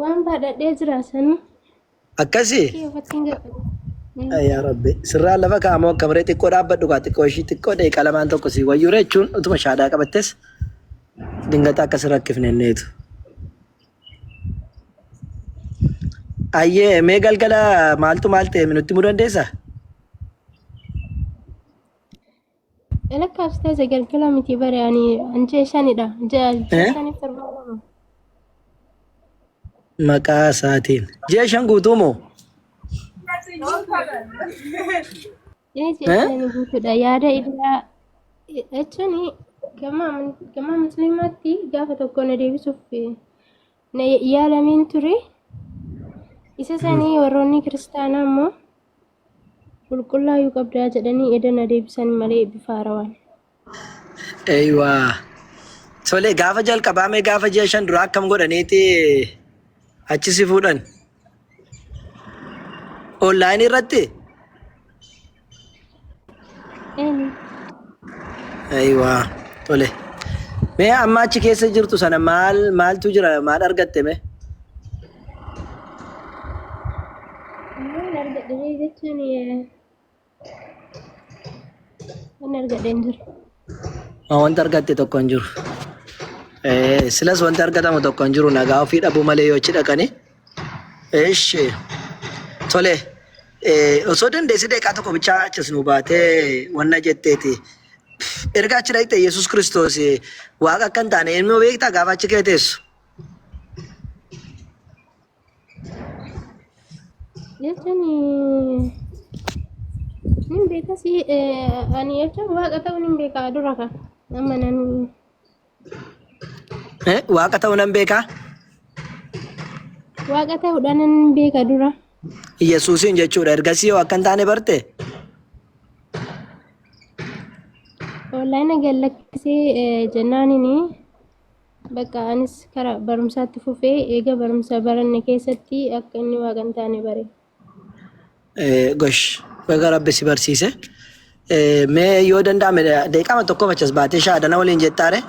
waan baadhadhee jira sanuu. Akkasii? Kiyya uffattiin gabbadhe. Yaa Rabbi sirraan lafa kaa'amoo akka maree xiqqoo dhaabbadhu kaa xiqqoo ishii xiqqoo daqiiqaa lamaan tokko si wayyuure jechuun utuma shaadaa qabattes dingata akka si rakkifne inneetu. Ayyee mee galgala maaltu maal ta'e nutti himuu dandeessaa? Lakkaabsi taasise galgala miti bare ani an ji'a shanidha. Ji'a ji'a Eh? shaniif torba lama. Maqaa isaatiin. Ji'a shan guutuu moo? Inni ji'a Eh? shanii guutuudha. Yaada illaa jechuun Gama gama musliimaatti gaafa tokko na deebisuuf na yaalameen ture. Isa sanii warroonni kiristaanaa immoo qulqullaa'uu qabdaa jedhanii eda na deebisan malee bifa haarawaan. Eeywaa. Tole gaafa jalqabaa mee gaafa ji'a 5 duraa akkam godhaniiti achi si fuudhan? Onlaayinii irratti? Eenyu? Eeywaa. Tole. Mee amma achi keessa jirtu sana maal maaltu jira maal argatte mee? Maal argadhe jechuun Wanni argadhe hin jiru. Maa Wanti argatte tokko hin jiru. Eh, Silas wanti argatamu tokko hin jiru nagaa ofii dhabuu malee yoo achi dhaqanii. Eshi. Tole. Eh, osoo dandeessee daqiiqaa tokko bichaa achas nu baatee wanna jetteeti. Erga achi dhaqxe Yesuus Kiristoos waaqa akka hin taane eenyu beektaa gaafa achi kee teessu. Jechuun nin beeka si ani jechuun waaqa ta'uu nin beeka dura kan amma nan Eh, Waaqa ta'uu nan beekaa. waaqa ta'uudha nan beeka dura. Yesuusiin jechuudha. Ergasii yoo akka hin taane barte Onlaayina gad lakkisee jennaanini Bakka anis kara barumsaatti fufee eega barumsa baranne keessatti akka inni waaqa hin taane bare. Gosh baga rabbi si barsiise. Mee yoo danda'ame daqiiqaama tokkoof achas baatee shaadana waliin jettaare.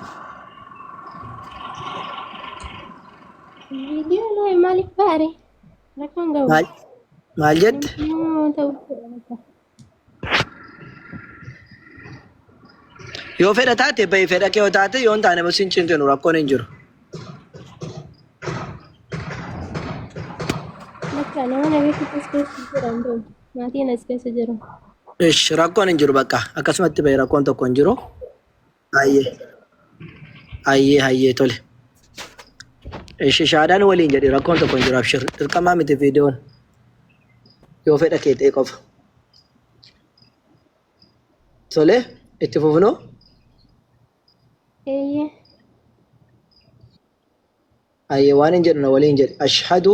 Viidiyoo laa maaliif baare? Rakkoon qabu. Maal maal jette? Nama ta'uu fedha bakka. Yoo fedha taate bahi fedha kee yoo taate yoo hin taane immoo sin cinqinu rakkoon hin jiru. Bakka nama na beekutu as keessa jira hin ta'u. Maatiin as keessa jiru. Ish rakkoon hin jiru bakka akkasumatti bahi rakkoon tokko hin jiru. Hayyee hayyee hayyee tole. Ishi shaadaan waliin jedhi rakkoon tokko hin jiru abshir dirqamaa miti viidiyoon yoo fedha kee ta'e qofa. Tole itti fufnoo. Eeyyee. Hayyee waan hin jedhu na waliin jedhi. Ashhadu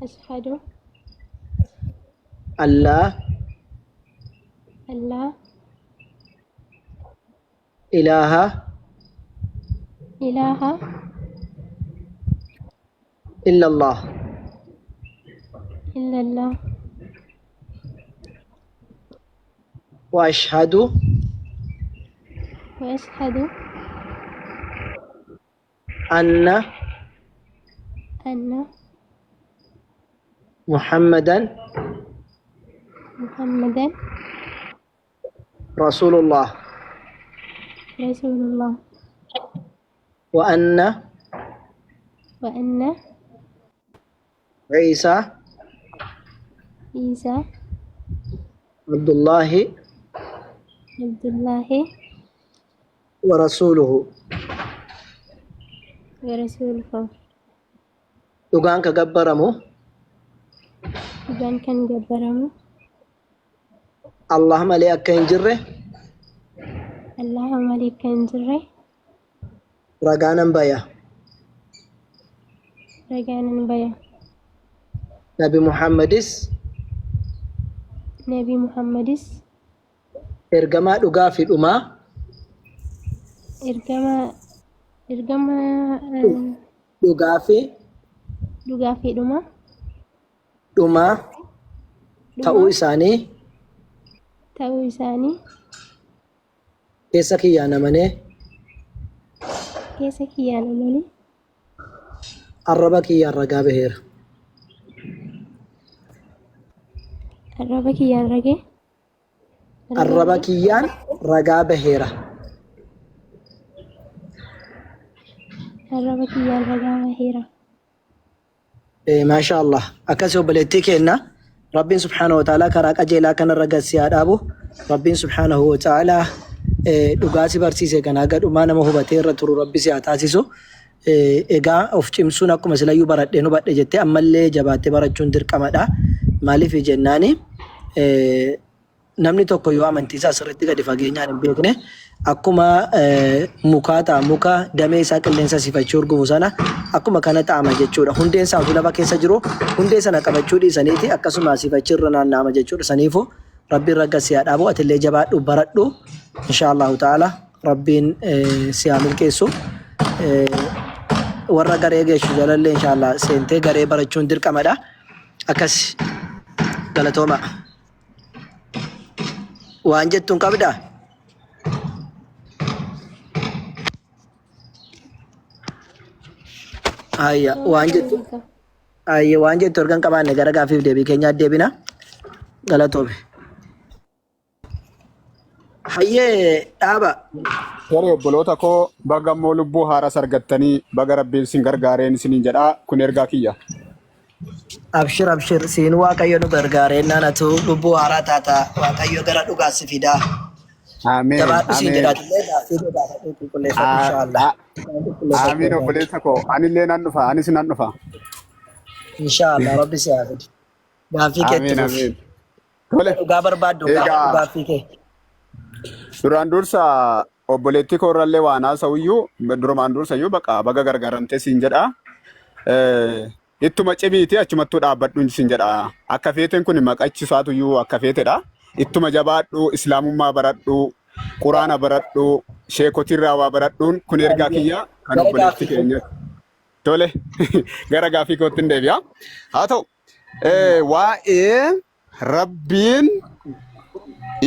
Ashhadu allaa allaa ilaaha ilaaha illallah illallah wa ashhadu wa ashhadu anna anna muhammadan muhammadan rasuulullah rasuulullah wa anna wa anna ciisaa Iisaa abdullaahi Abdullaahi wa rasuuluhu wa rasuuluhu dhugaan ka gabbaramu dhugaan kan gabbaramu Allah malee akka hin jirre Allaha malee akka hin jirre ragaa nan baya. ragaa nan baya. Nabi Muhammadis Nabi Muhammadis ergamaa dhugaa fi dhumaa ergama ergama dhugaa fi dhugaa fi dhumaa dhumaa ta'uu dhumaa isaanii ta'uu isaanii keessa kiyyaan amanee keessa kiyyaan amanee arraba kiyyaan ragaa baheera. arraba kiyyaan ragee ragaa Arraba bahee kiyyaan ragaa baheera. arraba kiyyaan ragaa baheera. Maashaa Allah. Akkasi obboleettii keenna Rabbiin subhaanahu wa ta'aalaa karaa qajeelaa kanarra gad si haa dhaabu. Rabbiin subhaanahu wa ta'aalaa dhugaa si barsiise kana haga dhumaa nama hubatee irra turu Rabbi si haa taasisu. Egaa of cimsuun akkuma silayyuu baradheen hubadhe jettee ammallee jabaattee barachuun dirqamadha. Maaliif jennaani Namni tokko yoo amantii isaa sirriitti gadi fageenyaan hin beekne akkuma mukaa ta'a muka damee isaa qilleensa siifachuu urgufu sana akkuma kana ta'ama jechuudha. Hundeen isaa utuu lafa keessa jiru hundee sana qabachuu dhiisaniiti akkasuma siifachii irra naanna'ama jechuudha. Saniifuu Rabbiin ragga si haa dhaabu atillee jabaadhu baradhu insha Allahu ta'ala Rabbiin si haa milkeessu. Warra garee geessu jalallee insha Allah seentee garee barachuun dirqamadha. Akkas galatooma. Waan jettu hin qabdaa? Hayya waan jettu hayya waan jettu erga hin qabaanne gara gaaffiif deebii keenyaa deebina. Galatoome. Hayyee dhaaba. Tole obboloota koo baga immoo lubbuu haaras argattanii baga rabbiin isin gargaareen isiniin jedhaa kun ergaa kiyya. Abshir abshir siin waaqayyo nu gargaaree atu lubbuu haaraa taata waaqayyo gara dhugaa si fidaa. Ameen Jabaadhu siin ameen. jedhaatillee gaaffii kee gaafadhuu qulqulleeffadhu inshaallah. Qulqulleeffadhu Amiin obboleessa koo anillee nan dhufa anis nan dhufa. Inshaallah rabbi si haa fidu. Gaaffii kee itti Amiin fufi. amiin. Tole Dhugaa barbaaddu gaafadhu egaa gaaffii kee. duraan dursa obboleettii koo irrallee waan haasa'uyyuu durumaan dursayyuu baqa baga gargaaramtee siin jedha. Ittuma cimiiti achumattuu dhaabbadhuun siin jedha. Akka feeteen kun maqachisaatuyyuu akka feetedha. Ittuma jabaadhu, islaamummaa baradhu, quraana baradhu, sheekotirraa waa baradhuun kun ergaa kiyya kan Gara obboleettii gaaffii kee. keenya. Tole gara gaaffii kootti hin deebi'a. Haa ta'u waa'ee Rabbiin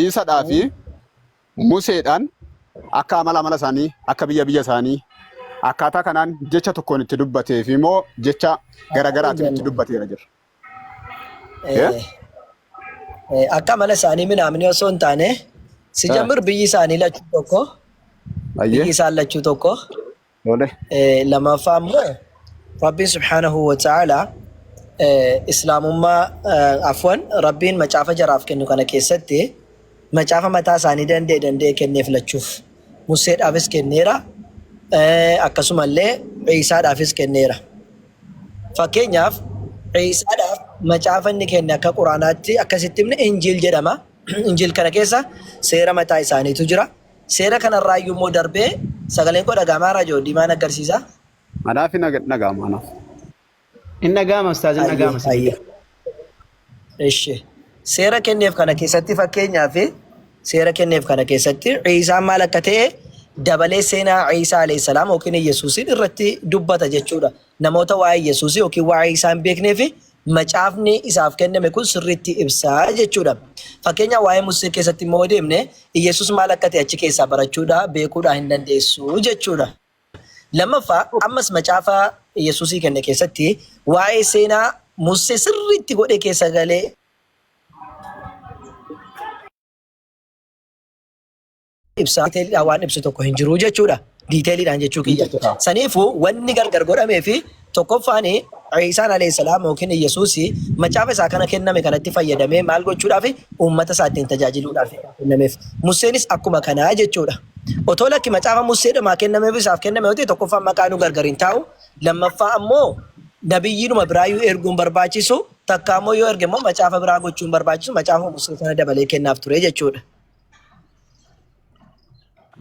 Iisadhaa fi Museedhaan akka amala amala isaanii, akka biyya biyya isaanii, akkaataa kanaan jecha tokkoon itti dubbatee fi immoo jecha garaagaraatiin itti dubbateera jira. Eh? Akka amala isaanii minaamni osoo hin taane si jammir biyyi isaanii lachuu tokko Ayyee. biyyi isaan lachuu tokko Tole. Lammaffaa immoo Rabbiin subhaanahu wa ta'ala islaamummaa afwan Rabbiin macaafa jaraaf kennu kana keessatti macaafa mataa isaanii danda'e danda'e kenneef lachuuf Museedhaafis kenneera akkasumallee Iisaadhaafis kenneera. Fakkeenyaaf Iisaadhaaf macaafa inni kenne akka Quraanaatti akkasitti himne Injiil jedhama. Injiil kana keessa seera mataa isaaniitu jira. Seera kanarraayyuu immoo darbee sagaleen koo dhaga'amaa raajoo diimaan agarsiisa. Anaaf hin dhaga'amu anaaf. Hin dhaga'ama ustaaz hin Hayyee dhaga'ama hayyee. sirriitti. Ishi. Seera kenneef kana keessatti fakkeenyaaf seera kenneef kana keessatti Iisaan maal akka ta'e dabalee seenaa Iisaa alayhi salaam yookiin Yesuusiin irratti dubbata jechuudha. Namoota waa'ee Yesuusii yookiin waa'ee Iisaa hin beekneef macaafni isaaf kenname kun sirriitti ibsa jechuudha. Fakkeenyaaf waa'ee Musee keessatti immoo yoo deemne Iyyasuus maal akka ta'e achi keessaa barachuudha, beekuudha hin dandeessu jechuudha. Lammaffaa ammas macaafa Iyyasuusii kenne keessatti waa'ee seenaa Musee sirriitti godhee keessa galee ibsa. Diiteeliidhaan waan ibsu tokko hin jiru jechuudha. Diiteeliidhaan jechuu kiyya. Saniifuu wanni gargar godhamee fi tokkoffaan Iisaan alayhi salaam yookiin Iyyasuus macaafa isaa kana kenname kanatti fayyadamee maal gochuudhaaf uummata isaa ittiin tajaajiluudhaaf kennameef. Museenis akkuma kanaa jechuudha. Otoo lakki macaafa Museedhumaa kennameef isaaf kenname yoo ta'e tokkoffaan maqaa nu gargar hin taa'u. Lammaffaa ammoo nabiyyiidhuma biraayyuu erguun barbaachisu takka ammoo yoo erge immoo macaafa biraa gochuun barbaachisu macaafa Musee sana dabalee kennaaf ture jechuudha.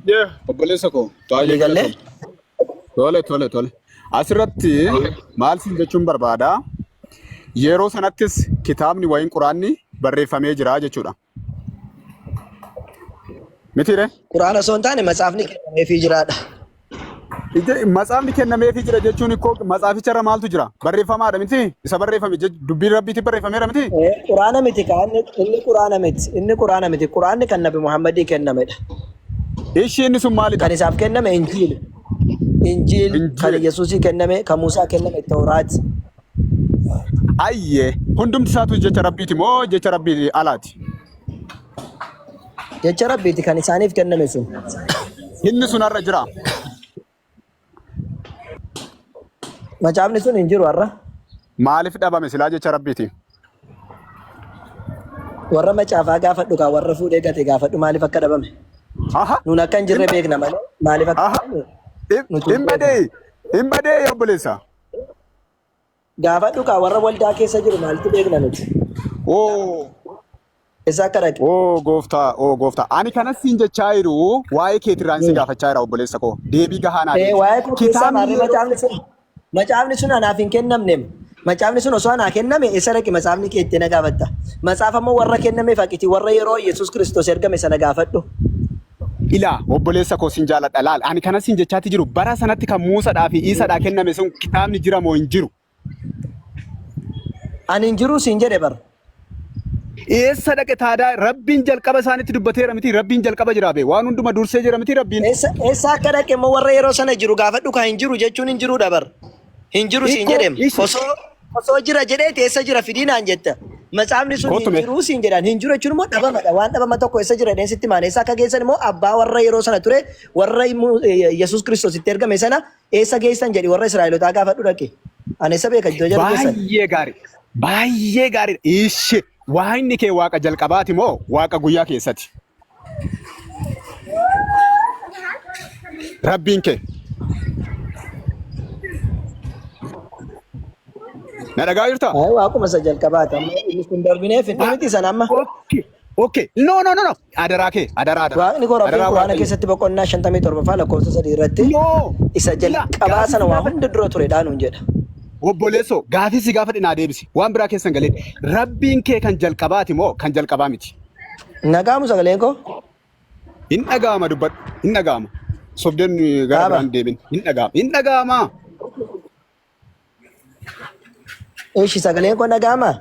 Yee, obboleessa koo baay'ee Walii gallee? galatoomi. Tole tole tole. Asirratti maal siin jechuun barbaada? Yeroo sanattis kitaabni wayiin quraanni barreeffamee jira jechuudha. Mitiire? Quraana osoo hin taane matsaafni kennameefii jiraadha. Matsaafni kennameefii jira jechuun ikkoo matsaaficharra maaltu jira? Barreeffamaadha miti? Isa barreeffame dubbiin rabbiitiin barreeffameera miti? Quraana miti kaa inni quraana miti inni quraana miti quraanni kan nabi Muhammadii kennamedha. Ishii inni sun maalidha? Kan isaaf kenname Injiil. Injiil kan Injiil. Yesuusii kenname kan Muusaa kenname Tawraat. Ayyee hundumti isaatu jecha rabbiiti moo jecha rabbii alaati? Jecha Rabbiiti kan isaaniif kenname sun. Inni sun har'a jira. Macaafni sun hin jiru har'a. Maaliif dhabame silaa jecha rabbiiti? Warra macaafaa gaafadhu kaa warra fuudhee gate gaafadhu maaliif akka dhabame. Aha. Nuun akka hin jirre beekna malee maaliif akka Aha. dhabame nuti hin Hin beeknu. badee hin badee obboleessa. Gaafadhu kaa warra waldaa keessa jiru maaltu beekna nuti. Oo. Eessa akka dhaqe? Oo gooftaa, oo gooftaa. Ani kanas siin jechaa jiru waa'ee keetirraan si gaafachaa jira obboleessa koo. Deebii gahaa naa Ee, deebisi. waa'ee koo keessaa Kitaabni maarree yeroo macaafni sun anaaf hin kennamne. Macaafni sun osoo anaa kenname eessa dhaqe macaafni kee itti na gaafatta. Macaafa immoo warra kenname faqiti warra yeroo Yesuus Kiristoos ergame sana gaafadhu. Ilaa obboleessa koo sin jaaladha laal. Ani kanas siin jechaatti jiru bara sanatti kan Muusadhaa fi Iisadhaa kenname sun kitaabni jira moo hin jiru? Ani hin jiru siin jedhe bar. Eessa dhaqe taadaa Rabbiin jalqaba isaanitti dubbateera miti Rabbiin jalqaba jira bee waan hunduma dursee jira miti Rabbiin. Eessa akka dhaqe immoo warra yeroo sana jiru gaafadhu kan hin jiru jechuun hin jiruudha bar. Hin jiru siin Hiikoo jedhem. isi. Osoo jira jedheeti eessa jira fidii naan jetta. Matsaafni sun hin Kottu mee. jiru siin jedhan. Hin jiru jechuun immoo dhabamadha. Waan dhabama tokko eessa jira jedheen sitti maane. Eessa akka geessan immoo abbaa warra yeroo sana ture warra Yesuus Kiristoos itti ergame sana eessa geessan jedhi warra Israa'elotaa gaafadhu dhaqi. Ani eessa beeka iddoo jarri geessan. Baay'ee gaarii. Baay'ee gaarii. Ishee waaqni kee waaqa jalqabaati moo waaqa guyyaa keessati? Rabbiin kee. Na dhagaa jirtaa? Ay, waaquma isa jalqabaati. Amma inni kun darbineef hin miti sana amma. Okay. Okay. No, no, no, no. Adaraa kee. Adaraa, adaraa. Waaqni koo Rabbiin Adaraa Quraana Waaqayyo. keessatti boqonnaa 57ffaa lakkoofsa 3 irratti No. isa Ila jalqabaa gaafii sana si waa gaafadhe. hunda dura ture dhaanuun jedha. Obboleessoo gaafii si gaafadhe naa deebisi. Waan biraa keessan galee. Rabbiin kee kan jalqabaati moo kan jalqabaa miti? Nagaamu sagaleen koo? Hin dhaga'ama dubbadhu. Hin dhaga'ama. Sobdeen gara Dhaaba. biraan deebin. Hin dhaga'ama. Hin dhaga'ama. Ishi sagaleen koo nagaamaa?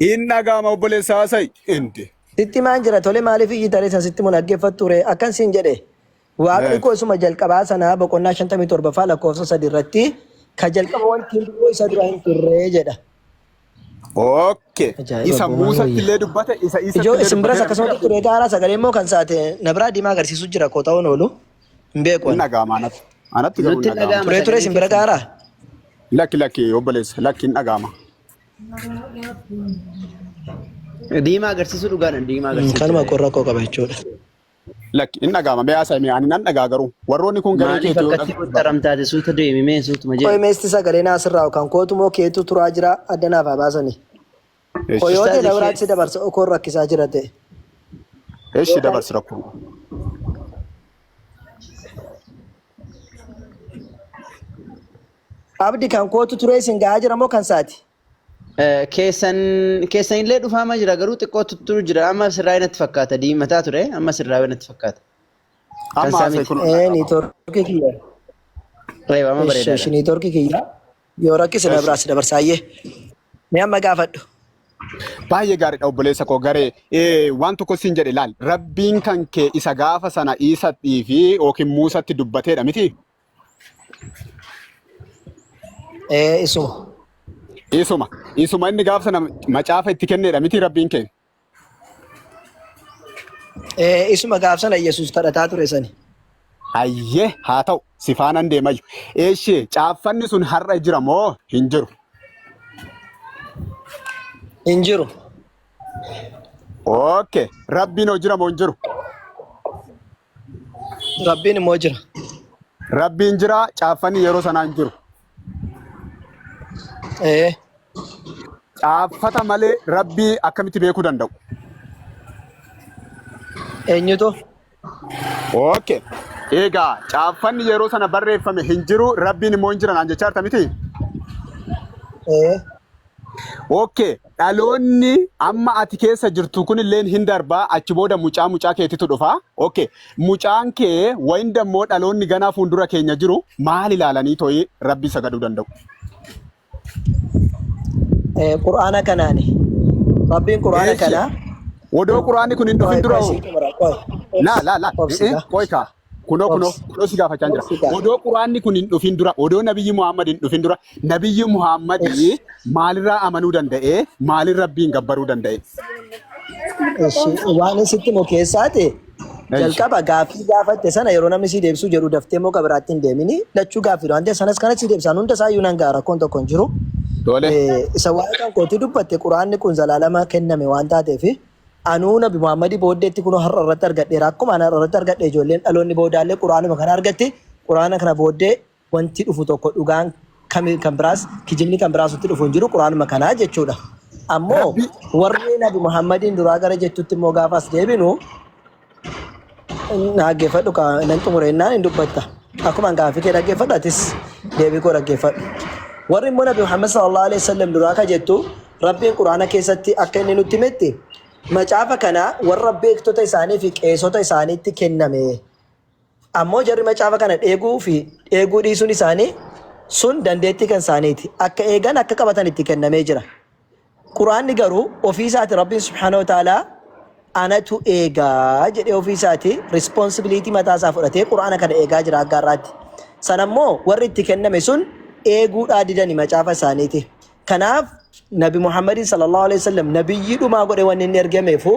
Hin dhaga'ama obboleessa haasa'i. Inde. Sitti maan jira tole maaliif iyyita ree san sitti mun dhaggeeffattu ree akkan siin jedhe waaqni koo isuma jalqabaa sanaa boqonnaa 57ffaa lakkoofsa 3 irratti ka jalqaba wanti hundinuu isa dura hin turre jedha. Okay. Ajaa'iba Isa abboo maal Muusatti wayya. illee dubbate, isa Iisatti Ijoo illee isin biras dubbateera miti akkasumatti Rabbiin. ture gaaraa sagalee immoo kan saate na biraa diimaa agarsiisu jira koo ta'uun oolu hin beeku Hin ani. dhaga'ama anatti. Anatti garuu Nutti hin dhaga'ama. dhaga'ama Turee ture sagaleen isin bira keessan. gaaraa? Lakki lakki obboleessa lakki hin dhaga'ama. Diimaa agarsiisuu dhugaadha diimaa agarsiisuu Kanuma jira. koo rakkoo qaba jechuudha. Lakki hin dhaga'ama mee haasa'e mee ani nan dhaga'a garuu warroonni kun garee Maaliif keeti yoo akkatti dhaga'u qoxxaramtaate suuta deemi mee suutuma Qoy jedhi. meesti sagalee naa sirraa kan kootu moo keetu turaa jira adda naaf haa baasani. Koo Eshi yoo ta'e Ustaaz na ishee biraatti si dabarsa okoon rakkisaa jira ta'e. eshi dabarsi rakkoo. Abdi kan kootu turee isin gahaa jira moo kan saati? Keessan keessan illee dhufaama jira garuu xiqqoo tuttuu jira amma sirraa natti fakkaata diimataa ture amma sirraa natti fakkaata. Kan Amma isaa haasa'e miti. kun Ee dhaga'ama. niitoorkii kiyya. Reeba amma Ishi bareedaadha. ishi niitoorkii kiyya. Yoo rakkise na Eshi biraa si dabarsaayyee. Mee amma gaafadhu. Baay'ee gaariidha obboleessa koo garee waan tokko siin jedhe laal rabbiin kan kee isa gaafa sana Iisattii fi yookiin Muusatti dubbateedha miti. Ee isuma. Isuma. Isuma inni gaafa sana macaafa itti kenneedha miti rabbiin kee. Ee isuma gaaf sana Yesuus kadhataa ture sani. Hayyee haa ta'u si faanan deemayyu. Eeshee caaffanni sun har'a jira moo hin jiru? Hin jiru. Okay. Rabbiin hoo jira moo hin jiru? Rabbiin immoo jira. Rabbiin jira caaffanni yeroo sanaa hin jiru. Ee. Caaffata malee Rabbii akkamitti beekuu danda'u? Eenyutu? Okay. Egaa caaffanni yeroo sana barreeffame hin jiru Rabbiin immoo hin jira naan jechaa jirta miti? Ee. Okay. Dhaloonni amma ati keessa jirtu kun illeen hin darbaa achi booda mucaa mucaa keetitu dhufa. Okay. Mucaan kee wayin dammoo dhaloonni ganaa fuuldura keenya jiru maal ilaalanii to'ii Rabbii sagaduu danda'u? Qur'aana kanaani. Rabbiin Qur'aana Eessi. kana Odoo Qur'aanni kun hin qoy dhufin dura qoy hoo? sii xumura qoy. Laa laa laa. Obsi gaa. Qoy kaa. Kunoo kunoo Obsi. kunoo si gaafachaa jira. Obsi gaa. Odoo Qur'aanni kun hin dhufin dura odoo Nabiyyi Muhammad hin dhufin dura Nabiyyi Muhammad maalirraa amanuu danda'e maalin Rabbiin gabbaruu danda'e? Ishi waan sitti himu keessaati Eesh. jalqaba gaaffii gaafatte sana yeroo namni sii deebisuu jedhu daftee immoo biraatti hin deemini lachuu gaaffiidha waan ta'eef sanas kanas sii deebisaan hunda isaa iyyuu nan ga'a rakkoon tokko hin jiru. Tole. Isa waa'ee kan kootii dubbatte quraanni kun zalaalama kenname waan taateef anuu nabi Muhammadii booddeetti kunoo har'a irratti argadheera akkuma ana har'a irratti argadhe ijoolleen dhaloonni boodaallee quraanuma kana argatti quraana kana booddee wanti dhufu tokko dhugaan kami kan biraas kijibni kan biraas wanti dhufu hin jiru quraanuma kanaa jechuudha. Ammoo Rabbi warri Nabi Muhammadiin duraa gara jettutti immoo gaafa as deebinu dhaggeeffadhu kaa nan xumure jennaan hin dubbatta. Akkuma gaaffii kee dhaggeeffadhu atis deebii koo dhaggeeffadhu. Warri immoo Nabi Muhammad sallallahu alaihi wasallam duraa ka jettu Rabbiin Quraana keessatti akka inni nutti himetti macaafa kana warra beektota isaanii fi qeesota isaaniitti kenname. Ammoo jarri macaafa kana dheeguu fi dheeguu dhiisuun isaanii sun dandeettii kan isaaniiti. Akka eegan akka qabatan itti kennamee jira. Qur'aanni garuu ofii isaati Rabbiin subhaanahu wa ta'aalaa anatu eegaa jedhee ofii isaati responsibility mataa isaa fudhatee Qur'aana kana eegaa jira hanga har'aatti. Sana immoo warri itti kenname sun eeguudhaa didani macaafa isaaniiti. Kanaaf Nabi Muhammadiin sallallahu alaihi wasallam nabiyyii dhumaa godhe wanni inni ergameefu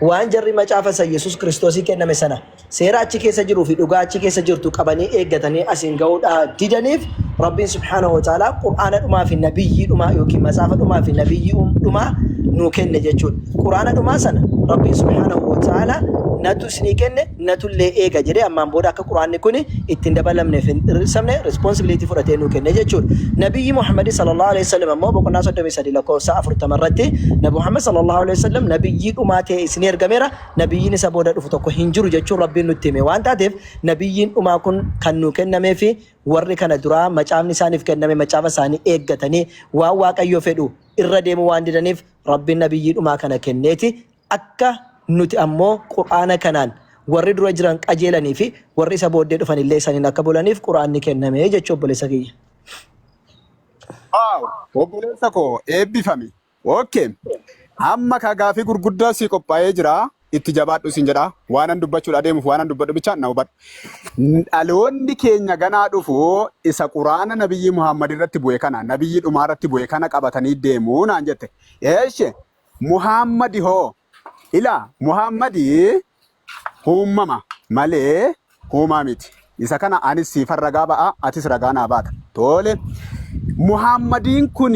waan jarri macaafa isa Yesuus Kiristoosii kenname sana seera achi keessa jiruu fi dhugaa achi keessa jirtu qabanii eeggatanii asiin ga'uudhaa didaniif Rabbiin subhaanahu wa ta'aalaa Qur'aana dhumaa fi nabiyyii dhumaa yookiin macaafa dhumaa fi nabiyyii dhumaa nuu kenne jechuudha. Qur'aana dhumaa sana Rabbiin subhaanahu wa ta'aalaa natu isinii kenne natullee eega jedhee ammaan booda akka Qur'aanni kun itti hin dabalamneef hin hir'isamne responsibility fudhatee nuu kenne jechuudha. Nabiyyi Muhammad sallallahu alaihi wasallam ammoo boqonnaa 33 lakkoofsa 40 irratti Nabi Muhammad sallallahu alaihi wasallam nabiyyii dhumaa ta'e isinii ergameera nabiyyiin isa booda dhufu tokko hin jiru jechuun Rabbiin nutti hime waan taateef nabiyyiin dhumaa kun kan nuu kennamee fi warri kana duraa macaafni isaaniif kenname macaafa isaanii eeggatanii waan Waaqayyo fedhu irra deemuu waan didaniif Rabbiin nabiyyii dhumaa kana kenneeti akka nuti ammoo Qur'aana kanaan warri dura jiran qajeelanii fi warri isa booddee dhufan illee isaniin akka bulaniif Qur'aanni kenname jechuu obboleessa kiyya. Waaw! Obboleessa koo eebbifami. Okay. Amma ka gaafii gurguddaa sii qophaa'ee jira. Itti jabaadhu siin jedha. Waanan dubbachuudha adeemuuf waanan dubbadhu bichaan na hubadhu. Dhaloonni keenya ganaa dhufu isa Quraana Nabiyyi Muhammad irratti bu'e kana, Nabiyyi dhumaa irratti bu'e kana qabatanii deemu naan jette. Eeshe Muhammadi hoo? Ilaa Muhammadi Uummama malee uumaa miti. Isa kana anis siifan ragaa ba'a, atis ragaa naa baata. Tole. Muhammadiin kun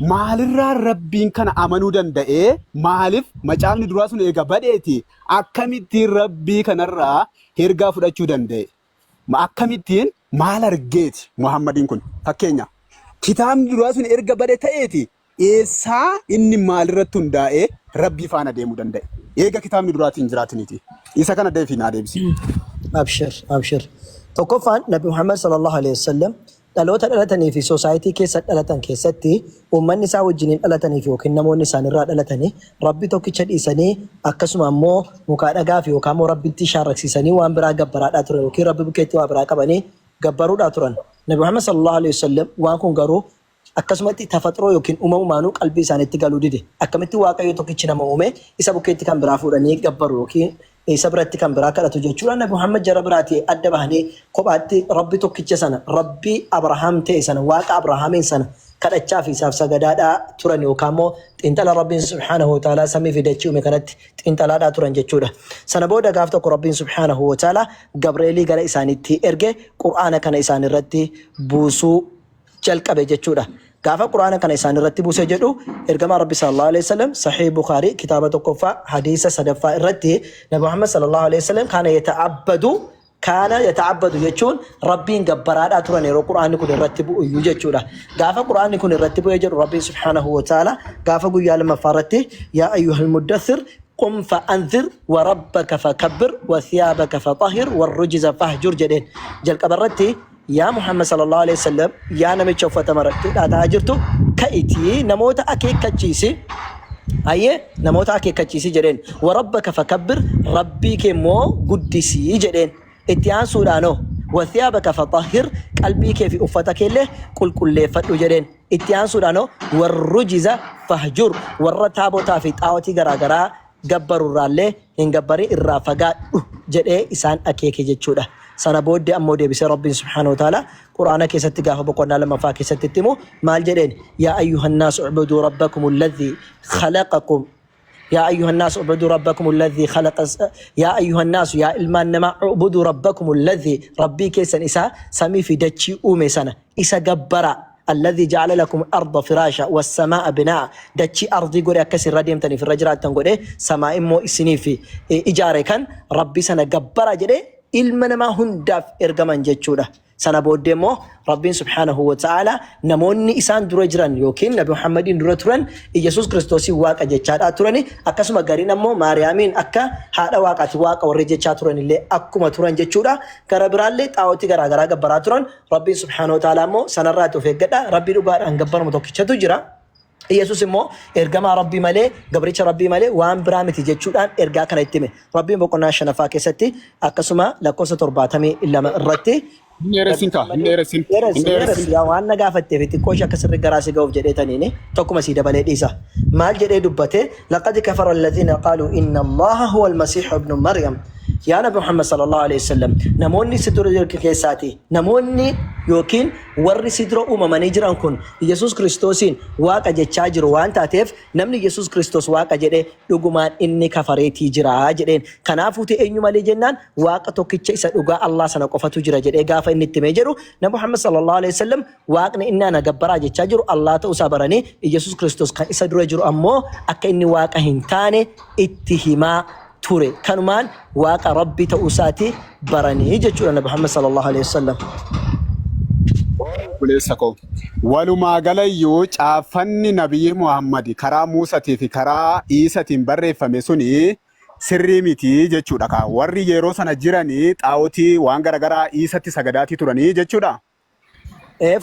maalirraa Rabbiin kana amanuu danda'ee? Maaliif macaafni duraa sun eega badeeti akkamittiin Rabbii kanarraa ergaa fudhachuu danda'e? Akkamittiin maal argeeti Muhammadiin kun? Fakkeenya kitaabni duraa sun erga bade ta'eeti Eessaa inni maalirratti hundaa'ee Rabbii faana deemuu danda'e? Eega kitaabni duraatii hin jiraatiniiti. Isa kana deefi naa deebisi. Abshir, abshir. Tokkoffaan Nabi Muhammad sallallahu alaihi wasallam dhaloota dhalatanii fi soosaayitii keessa dhalatan keessatti uummanni isaa wajjiniin dhalatanii fi yookiin namoonni isaanirraa dhalatanii Rabbi tokkicha dhiisanii akkasuma ammoo mukaa dhagaa fi yookaan immoo Rabbitti shaarraksiisanii waan biraa gabbaraadhaa turan yookiin Rabbi bukkeetti waa biraa qabanii gabbaruudhaa turan. Nabi Muhammad sallallahu alaihi wasallam waan kun garuu Akkasumatti tafaxroo yookiin uumamumaanuu qalbii isaaniitti galuu dide. Akkamitti Waaqayyo tokkichi nama uume isa bukkeetti kan biraa fuudhanii gabbaru yookiin isa biratti kan biraa kadhatu jechuudhaan Nabi Muhammad jara biraatii adda bahanii kophaatti Rabbi tokkicha sana Rabbii Abrahaam ta'e sana Waaqa Abrahaamiin sana kadhachaa fi isaaf sagadaadhaa turan yookaan immoo xiinxala Rabbiin subhaanahu wa ta'aalaa samii fi dachii uume kanatti xiinxalaadhaa turan jechuudha. Sana booda gaaf tokko Rabbiin subhaanahu wa ta'aalaa Gabreelii gara isaaniitti erge Qur'aana kana isaan irratti buusuu jalqabe jechuudha. Gaafa Qur'aana kana isaan irratti buuse jedhu ergamaan Rabbi sallallahu alaihi wasallam Sahih Bukhari kitaaba tokkoffaa hadiisa sadaffaa irratti Nabi Muhammad sallallahu alaihi wasallam kaana yata'abbadu kaana yata'abbadu jechuun Rabbiin gabbaraadhaa turan yeroo Qur'aanni kun irratti bu'u iyyuu jechuudha. Gaafa Qur'aanni kun irratti bu'ee jedhu Rabbiin subhaanahu wa ta'ala gaafa guyyaa lammaffaa irratti yaa ayyuhal muddathir qum fa'anzir wa rabbaka fakabbir wa thiyaabaka faxahhir warrujiza fahjur jedheen. Jalqaba irratti Yaa Muhammad sallallahu alaihi wasallam, yaa namicha uffata marattee dhaataa jirtu, ka'itii namoota akeekkachiisi. Hayyee namoota akeekkachiisi jedheen. Wa rabbaka fakabbir, Rabbii kee immoo guddisii jedheen. Itti aansuudhaanoo wa thiyaabaka faxahhir, qalbii kee fi uffata keellee qulqulleeffadhu jedheen. Itti aansuudhaanoo warrujiza fahjur, warra taabotaa fi xaa'otii garaagaraa gabbaru irraallee hin gabbarin irraa fagaadhu jedhee isaan akeeke jechuudha. Sana booddee ammoo deebisee Rabbiin subhaanahu wa ta'aalaa Qur'aana keessatti gaafa boqonnaa lammaffaa keessatti itti himu maal jedheen? Yaa ayyuhannaas u'buduu rabbakum alladhii khalaqakum Yaa ayyuhannaas u'buduu rabbakum alladhii khalaqa Yaa ayyuhannaasu yaa ilmaan namaa u'buduu rabbakum alladhii Rabbii keessan isaa samii fi dachii uume sana isa gabbaraa Alladhii ja'ala lakum al-arda firaasha was-samaa'a binaa'a dachii ardii godhe akka isin irra deemtaniif irra jiraattan godhe samaa immoo isiniif ijaare kan Rabbii sana gabbaraa jedhee ilma namaa hundaaf ergaman jechuudha. Sana booddee immoo Rabbiin subhaanahu wa ta'aalaa namoonni isaan dura jiran yookiin Nabi Muhammadiin dura turan Iyyasuus Kiristoosiin Waaqa jechaadhaa turani. Akkasuma gariin ammoo Maariyaamiin akka haadha Waaqaati Waaqa warri jechaa turanillee akkuma turan jechuudha. Gara biraallee xaa'ootii garaa garaa gabbaraa turan. Rabbiin subhaanahu wa ta'aalaa immoo sanarraati of eeggadhaa. Rabbii dhugaadhaan gabbaramu tokkichatu jira. Iyyasuus immoo ergamaa Rabbii malee, gabricha Rabbii malee waan biraa miti jechuudhaan ergaa kana itti hime. Rabbiin boqonnaa shanaffaa keessatti akkasuma lakkoofsa 72 irratti Hin dheeressin kaa, hin dheeressin, hin Dheeressu, dheeressin. dheeressu yaa waan na gaafatteef xiqqoo ishee akka sirri garaa si ga'uuf jedhee taniini tokkuma sii dabalee dhiisa. Maal jedhee dubbate? Laqad kafara alladhiina qaaluu inna Allaha huwa almasiihu ibnu Maryam. Yaa Nabi Muhammad sallallahu alaihi wasallam namoonni si dura jiran keessaati namoonni yookiin warri si dura uumamanii jiran kun Yesuus Kiristoosiin Waaqa jechaa jiru waan taateef namni Yesuus Kiristoos Waaqa jedhe dhugumaan inni kafareetii jira jedheen. Kanaafuuti eenyu malee jennaan Waaqa tokkicha isa dhugaa Allah sana qofatu jira jedhee gaafa inni itti himee jedhu Nabi Muhammad sallallahu alaihi wasallam Waaqni inni ana gabbaraa jechaa jiru Allah ta'uu isaa baranii Yesuus Kiristoos kan isa dura jiru ammoo akka inni Waaqa hin taane itti himaa ture. Kanumaan Waaqa Rabbi ta'uu isaati baranii jechuudha Nabi Muhammad sallallahu alaihi wasallam. Obboleessa koo. Walumaa galayyuu caaffanni Nabiyyi Muhammad karaa Muusatii fi karaa Iisatiin barreeffame suni sirrii miti jechuudha kaa. Warri yeroo sana jiranii xaa'otii waan garagaraa Iisatti sagadaatii turanii jechuudha.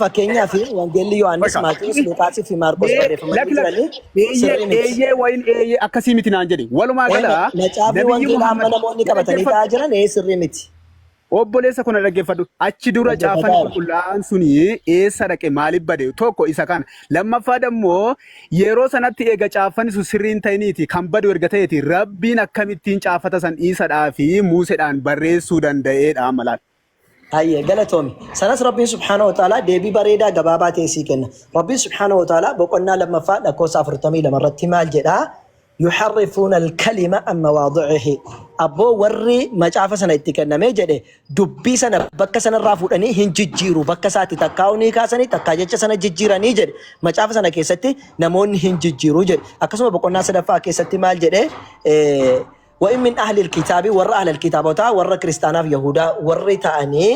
Fakkeenyaaf Wangeelli Yohaannis, Bakka. Maatewos, Luqaasii fi Maarqos Ee, barreeffamanii lakki lakki. jiranii Eeyyee sirrii miti. eeyyee wayin eeyyee akkasii miti naan jedhe. Walumaa gala Macaafni Nabiyyi Wangeelaa amma Muhammad namoonni na qabatanii dhaggeeffadhu. taa'aa jiran sirrii miti. Obboleessa kun na dhaggeeffadhu. Achi dura Dhaggeeffataa caaffanni jira. qulqullaa'aan suni eessa dhaqe maaliif bade tokko isa kana. Lammaffaa dammoo yeroo sanatti eega caaffanni sun sirrii hin ta'iniiti kan badu erga ta'eeti Rabbiin akkamittiin caaffata san Iisadhaa fi Muusedhaan barreessuu danda'eedha amma laal. Hayyee galatoomi. Sanas Rabbiin subhaanahu wa ta'aalaa deebii bareedaa gabaabaa ta'e sii kenna. Rabbiin subhaanahu wa ta'aalaa boqonnaa lammaffaa lakkoofsa 42 irratti maal jedhaa? Yuharrifuuna al-kalima an mawaadi'ihi. Abboo warri macaafa sana itti kennamee jedhe dubbii sana bakka sanarraa fuudhanii hin jijjiiru. Bakka isaatti takkaa ni kaasanii takkaa jecha sana jijjiiranii jedhe. Macaafa sana keessatti namoonni hin jijjiiru jedhe. Akkasuma boqonnaa sadaffaa keessatti maal jedhe? Wa in min ahlil kitaabi warra ahlal kitaabotaa warra kiristaanaaf yahudaa warri ta'anii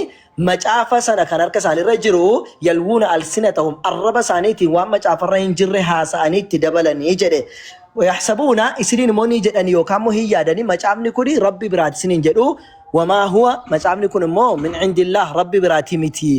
macaafa sana kan harka isaaniirra jiru yalwuuna alsinatahum arraba isaaniitiin waan macaafarra hin jirre haasa'anii itti dabalanii jedhe. Wayahsabuuna isiniin immoo ni jedhanii yookaan immoo hin yaadanii macaafni kuni rabbi biraati isiniin jedhu wamaa huwa macaafni kun immoo min indillaah rabbi biraati miti.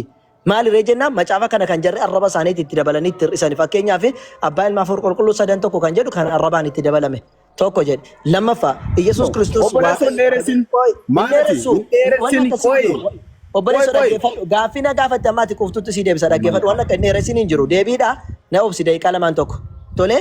Maali ree jennaan macaafa kana kan jarri arraba isaaniitti itti dabalanii itti hir'isani. Fakkeenyaaf abbaa ilma hafuura qulqulluu sadan tokko kan jedhu kan arrabaan itti dabalame. Tokko jedhe. Lammaffaa Iyyasuus No. Kiristoos Obboleessoo hin Waaqayyo dheeressin. Qoy, hin Maalati? dheeressu. Hin Wanni dheeressin. akkasii Qoy. hin jiru. Qoy Obboleessoo qoy. dhaggeeffadhu. Gaaffii na gaafatte amma ati quuftutti sii deebisa dhaggeeffadhu. Waan akka hin dheeressin hin jiru. Deebiidha. Na obsi daqiiqaa lamaan tokko. Tole.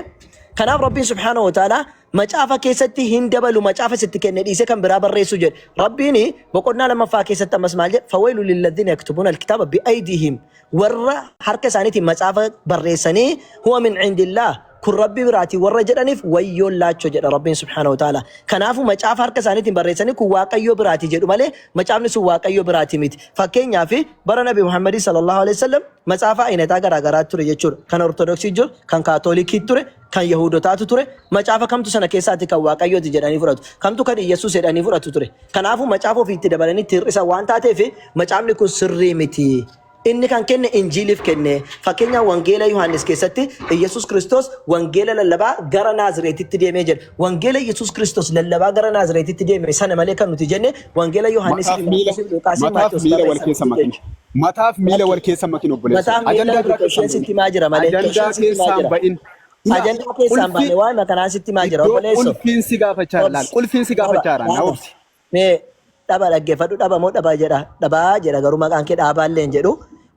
Kanaaf Rabbiin subhaanahu wa ta'aalaa Macaafa keessatti hin dabalu macaafa sitti kenne dhiisee kan biraa barreessu jedhe. Rabbiin boqonnaa lammaffaa keessatti ammas maal jedhe? Fawailu lilladhiina yaktubuuna alkitaaba bi'aydiihim warra harka isaaniitiin macaafa barreessanii huwa min indillaah kun Rabbi biraatii warra jedhaniif wayyoon laacho jedha Rabbiin subhaanahu wa ta'ala. Kanaafuu macaafa harka isaaniitiin barreessanii kun Waaqayyoo biraatii jedhu malee macaafni sun Waaqayyoo biraatii miti. Fakkeenyaaf bara Nabi Muhammadii sallallahu alaihi wasallam macaafa ayinataa garaa garaa ture jechuudha. Kan Ortodoksii jiru, kan Kaatolikii ture, kan Yahuudotaatu ture, macaafa kamtu sana keessaati kan Waaqayyooti jedhanii fudhatu, kamtu kan Iyyasuus jedhanii fudhatu ture. Kanaafuu macaafa ofii itti dabalanii itti hir'isan waan taateef macaafni kun sirrii miti. Inni kan kenne Injiiliif kenne. Fakkeenyaaf Wangeela Yohaannis keessatti Iyyasuus Kiristoos wangeela lallabaa gara Naazireetitti deemee jedha. Wangeela Iyyasuus Kiristoos lallabaa gara Naazireetitti deeme sana malee kan nuti jenne Wangeela Yohaannisii Mataaf fi miila Maarqosii fi Luqaasii mataaf Maatewos miila wal barreessan keessa miti makin. jechuudha. Mataaf miila Lakki wal keessa makin obboleessoo. mataaf miila Ajandaa biraa miti keessaan isheen ba'in. sitti himaa jira malee Ajandaa isheen sitti himaa keessaan jira. ba'in. Ilaa Ajandaa keessaan qulfi baane waa'ee kanaa sitti himaa jira iddoo obboleesso. qulfiin si gaafachaa jira laal. Obsi Qulfiin si dhaba gaafachaa jira na dhaba obsi. mee dhaba dhaggeeffadhu dhaba moo dhaba jedha dhabaa jedha garuu maqaan kee dhaabaallee hin jedhu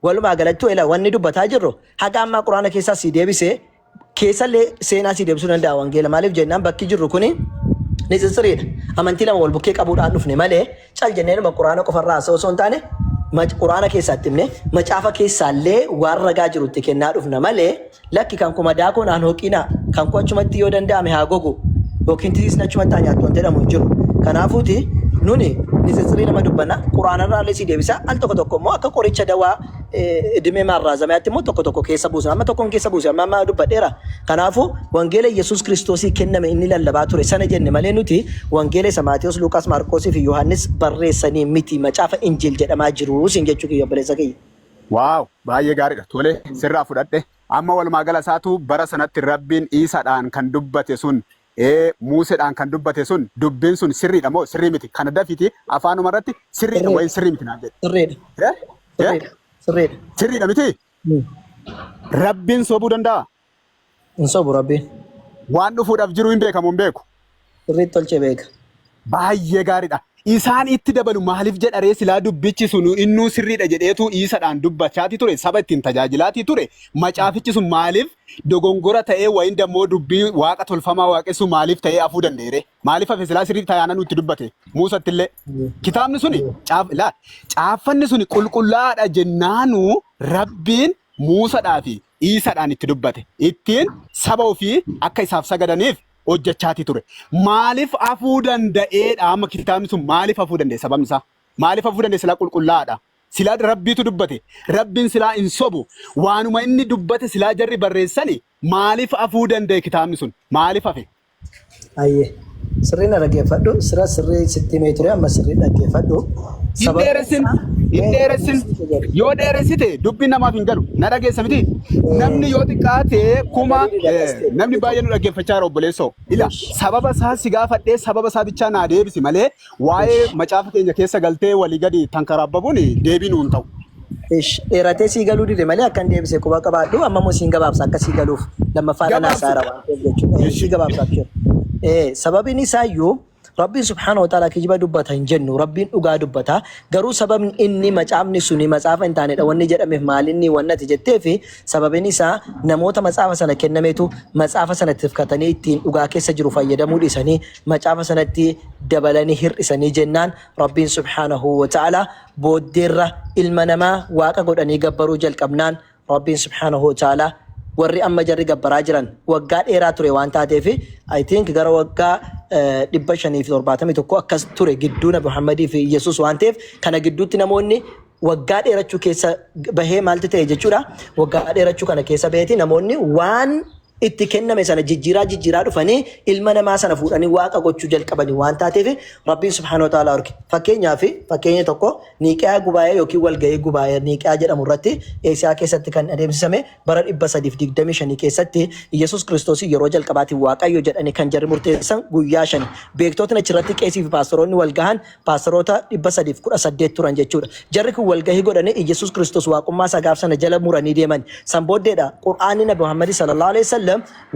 walumaa galattuu ela wanni dubbataa jirru haga ammaa quraana keessaa si deebise keessallee seenaa si deebisuu danda'a wangeela maaliif jennaan bakki jirru kuni nitsitsiriidha amantii lama wal bukkee qabuudhaan dhufne malee cal jenneenuma quraana qofarraa haasa'uu osoo hin taane quraana keessaa itti himne macaafa keessaallee waan ragaa jiru itti kennaa dhufna malee Lakki kan koo madaa koo naan hooqinaa, kan koo achumatti yoo danda'ame haa gogu, yookiin tisiisni achumatti haa nyaattu wanti jedhamu hin jiru. Kanaafuuti nuni nitsitsirii nama dubbanna, Qur'aanarraallee sii deebisa, al tokko tokko immoo akka qoricha dawaa Idimee maarraazamiyaatti immoo tokko tokko keessa buusan. Amma tokkoon keessa buuse amma amma dubbadheera. Kanaafuu wangeela Yesuus Kiristoosii kenname inni lallabaa ture sana jenne malee nuti wangeela isa Maatewos, Luuqaas, Maarqoosii fi Yohaannis barreessanii miti macaafa Injiil jedhamaa jiru siin jechuu kiyya obboleessa kiyya. Waaw baay'ee gaariidha. Tole sirraa fudhadhe. Amma walumaa gala isaatu bara sanatti Rabbiin Iisaadhaan kan dubbate sun Muuseedhaan kan dubbate sun dubbiin sun sirriidha moo sirrii miti? Kana dafiiti afaanuma irratti sirriidha Sirriidha. wayii sirrii miti naan jedhe. Sirriidha. Eh? Eh? Sirriidha. Sirriidha. Sirriidha miti? Rabbiin sobuu danda'a? Hin sobu Rabbiin. Waan dhufuudhaaf jiru hin beekamu hin beeku. Sirriitti tolchee beeka. Baay'ee gaariidha. Isaan itti dabalu maaliif jedha ree silaa dubbichi sun innuu sirriidha jedheetu Iisadhaan dubbachaati ture saba ittiin tajaajilaatii ture macaafichi sun maaliif dogongora ta'ee wayin dammoo dubbii waaqa tolfamaa waaqessuu maaliif ta'ee hafuu danda'e ree maaliif hafe silaa sirrii tayaana nutti dubbate Muusatti illee kitaabni suni caaf laa caaffanni suni qulqullaa'aadha jennaanuu Rabbiin Muusadhaa fi Iisadhaan itti dubbate ittiin saba ofii akka isaaf sagadaniif hojjechaatii ture. Maaliif hafuu danda'eedha amma kitaabni sun maaliif hafuu danda'e sababni isaa? Maaliif hafuu danda'e silaa qulqullaa'aadha. Silaa Rabbiitu dubbate. Rabbiin silaa hin sobu. Waanuma inni dubbate silaa jarri barreessani maaliif hafuu danda'e kitaabni sun? Maaliif hafe? Ayyee. Sirrii na dhaggeeffadhu. Sira sirrii sitti himee ture amma sirrii dhaggeeffadhu. Hin Sababni dheeressin, isaa hin mee dheeressin. Yoo dheeressite dubbiin namaaf hin galu. Na dhageessa miti. Namni yoo xiqqaate kuma galuu dida gaste. namni baay'ee nu dhaggeeffachaa jira obboleessoo. Ila sababa isaa si gaafadhee sababa isaa bichaa naa deebisi malee waa'ee macaafa keenya keessa galtee walii gadi tankaraabbabuun deebii nuun ta'u. Ish dheeratee sii galuu dide malee akkan deebise quba qabaadhu amma immoo siin gabaabsa akka sii galuuf lammaffaadhaan Gabaabsi. haasaara waan ta'eef jechuudha. Sii Ishi. gabaabsa abshir. Sababiin isaayyuu Rabbiin subhaanahu wa ta'ala kijiba dubbata hin jennu Rabbiin dhugaa dubbata garuu sababni inni macaafni suni macaafa hin taanedha wanni jedhameef maalinni wannati jetteefi sababiin isaa namoota macaafa sana kennameetu macaafa sana tifkatanii ittiin dhugaa keessa jiru fayyadamuu dhiisanii macaafa sanatti dabalanii hir'isanii jennaan Rabbiin subhaanahu wa ta'ala booddeerra ilma namaa waaqa godhanii gabbaruu jalqabnaan Rabbiin subhaanahu wa ta'ala warri amma jarri gabbaraa jiran waggaa dheeraa ture waan taateef I think gara waggaa 571 akkas ture gidduu Nabi Muhammadii fi Yesuus waan ta'eef kana gidduutti namoonni waggaa dheerachuu keessa bahee maaltu ta'e jechuudha. Waggaa dheerachuu kana keessa baheeti namoonni waan itti kenname sana jijjiiraa jijjiiraa dhufanii ilma namaa sana fuudhanii waaqa gochuu jalqabanii waan taateef Rabbiin subhaanahu wa ta'ala arge. Fakkeenyaaf fakkeenya tokko Niiqiyaa gubaa'ee yookiin walga'ii gubaa'ee Niiqiyaa jedhamu irratti Eesiyaa keessatti kan adeemsisame bara 325 keessatti Iyyasuus Kiristoosii yeroo jalqabaatiin Waaqayyo jedhanii kan jarri murteessan guyyaa shani. Beektotni achirratti qeesii fi paastoroonni wal gahan paasteroota 318 turan jechuudha. Jarri kun walgahii godhanii Iyyasuus Kiristoos waaqummaa isaa gaaf sana jala muranii deeman. San booddeedha Qur'aanni Nabi Muhammad sallallahu alaihi wasallam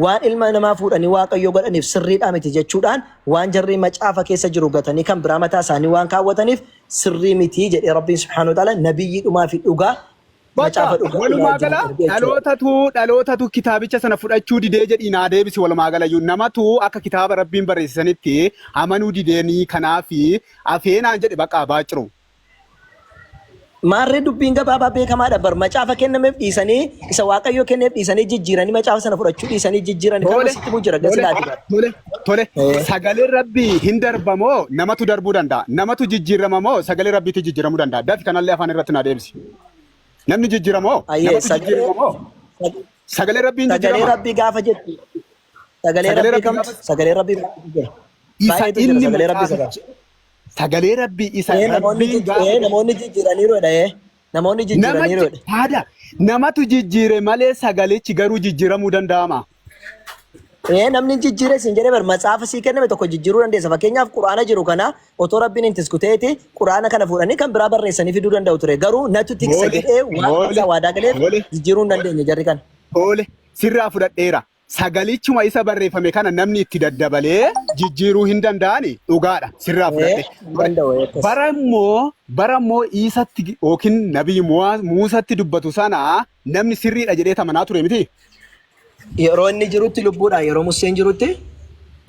waan ilma namaa fuudhanii Waaqayyo godhaniif sirriidhaa miti jechuudhaan waan jarri macaafa keessa jiru gatanii kan biraa mataa isaanii waan kaawwataniif sirrii miti jedhee Rabbiin subhaanahu wa ta'ala nabiyyii dhumaa fi dhugaa Bakka macaafa dhugaa ilaa walumaa wajjin gala erge jechuudha. dhalootatu dhalootatu kitaabicha sana fudhachuu didee jedhii naa deebisi walumaa gala iyyuu namatu akka kitaaba rabbiin barreessisanitti amanuu dideenii kanaafi afeenaan jedhe bakka baaciru. Maarree dubbiin gabaabaa beekamaadha bar macaafa kennameef dhiisanii isa Waaqayyoo kenneef dhiisanii jijjiiranii macaafa sana fudhachuu dhiisanii jijjiiranii kanuma Tole sitti himuu jira tole gasilaati bar. tole tole Eh. sagaleen rabbii hin darbamoo namatu darbuu danda'a namatu jijjiirama moo sagalee rabbiitu jijjiiramuu danda'a dafi kanallee afaan irratti naa deebisi. Namni jijjiirama moo? Ayyee Namatu sagalee jijjiirama moo? Sagalee Rabbiin sagalee jijjiirama? rabbii gaafa jettu sagalee Sagalee rabbii Rabbii kamtu gaafa sagalee rabbii baay'eetu jira. isa Baay'eetu jira inni sagalee rabbii sagaa. macaaficha sagalee Rabbii isa Ee namoonni Rabbiin gaafa ee namoonni jijjiiraniiru jedha ee namoonni nama jijjiiraniiru jedha. haada namatu jijjiire malee sagalichi garuu jijjiiramuu danda'ama. Ee namni hin jijjiire siin jedhee bar matsaafa sii kenname tokko jijjiiruu dandeessa. Fakkeenyaaf quraana jiru kana otoo rabbiin hin tisku ta'eeti quraana kana fuudhanii kan biraa barreessanii fiduu danda'u ture. Garuu natu tiksa Toole jedhee waan toole isaa waadaa galeef toole jijjiiruu hin dandeenye jarri kana. toole sirraa fudhadheera. Sagalichuma isa barreeffame kana namni itti daddabalee jijjiiruu hin danda'ani dhugaadha sirraa Ee fudhadhe. hin danda'u ee akkas. Bara immoo bara immoo Iisatti yookiin Nabii Muusatti dubbatu sana namni sirriidha jedhee tamanaa ture miti. Yeroo inni jirutti lubbuudhaan yeroo Museen jirutti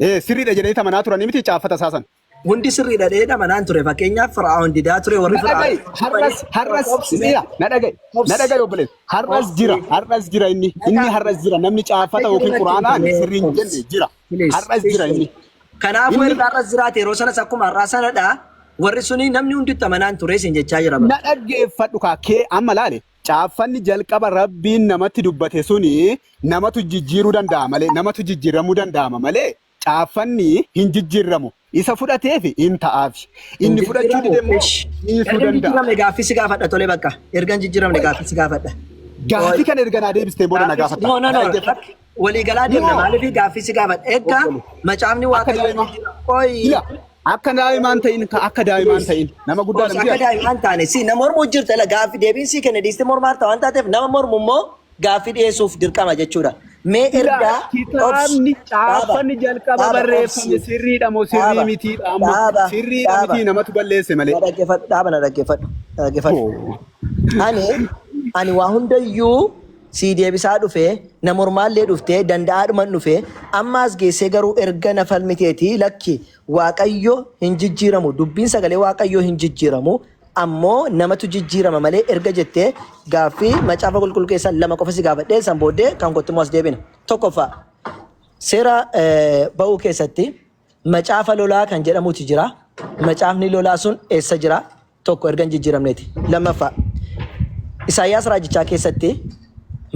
Ee sirriidha jedhanii tamanaa turanii miti caaffata isaa sana. hundi sirriidha jedhee amanaan ture. Fakkeenyaaf Fir'aawun didaa ture warri Na dhaga'i Fir'aawun har'as har'as obsi mee si'a na dhaga'i na obsi dhaga'i obboleessa har'as obsi jira har'as jira inni inni har'as jira namni akka caaffata jiru yookiin natti quraanaan himee sirrii hin obsi jenne jira please har'as jira inni Kanaafuu inni erga har'as jiraate yeroo sanas akkuma har'aa sanadha warri suni namni hundi itti amanaan ture isin jechaa jira bara. na dhaggeeffadhu kaa kee amma laale. Caaffanni jalqaba Rabbiin namatti dubbate suni namatu jijjiiruu danda'a malee namatu jijjiiramuu danda'ama malee caaffanni hin jijjiiramu. Isa fudhateef hin ta'aafi. Hin Inni fudhachuu jijjiiramu. dide immoo Ish. dhiisuu Erga hin danda'a. jijjiiramne gaaffii si gaafadha tole bakka. Erga hin jijjiiramne gaaffii si gaafadha. Gaaffii kana erga naa deebistee booda na Gaaffii gaafatta. no no Na no dhaggeeffadhu. lakki walii galaa deemna No. maaliif gaaffii si gaafadha. Egaa Obbole. macaafni Akka waaqayyoo daa'imaa. jijjiirama. Qoyi. Ila akka daa'imaan ta'in akka daa'imaan ta'in nama guddaa Obsi namti akka ati. daa'imaan taane si nama mormuu jirta la gaaffii deebiin sii kenne dhiistee mormaa harta waan taateef nama mormu immoo gaaffii dhiyeessuuf dirqama jechuudha. Mee Ila ergaa obsi kitaabni dhaaba caaffanni jalqaba dhaaba barreeffame obsi sirriidha moo sirrii dhaaba mitiidha amma dhaaba sirriidha dhaaba mitii namatu balleesse malee. na dhaggeeffadhu dhaaba na dhaggeeffadhu na dhaggeeffadhu. Oh. Ani ani waa hundayyuu sii deebisaa dhufee na mormaallee dhuftee danda'aadhuman dhufee amma as geessee garuu erga na falmiteetii lakki Waaqayyo hin jijjiiramu dubbiin sagalee Waaqayyoo hin jijjiiramu ammoo namatu jijjiirama malee erga jettee gaaffii macaafa qulqulluu keessaa lama qofa si gaafadhee san booddee kan kottu immoo as deebina. Tokkoffaa seera ba'uu keessatti macaafa lolaa kan jedhamutu jira. Macaafni lolaa sun eessa jira? Tokko erga hin jijjiiramneeti. Lammaffaa Isaayyaas raajichaa keessatti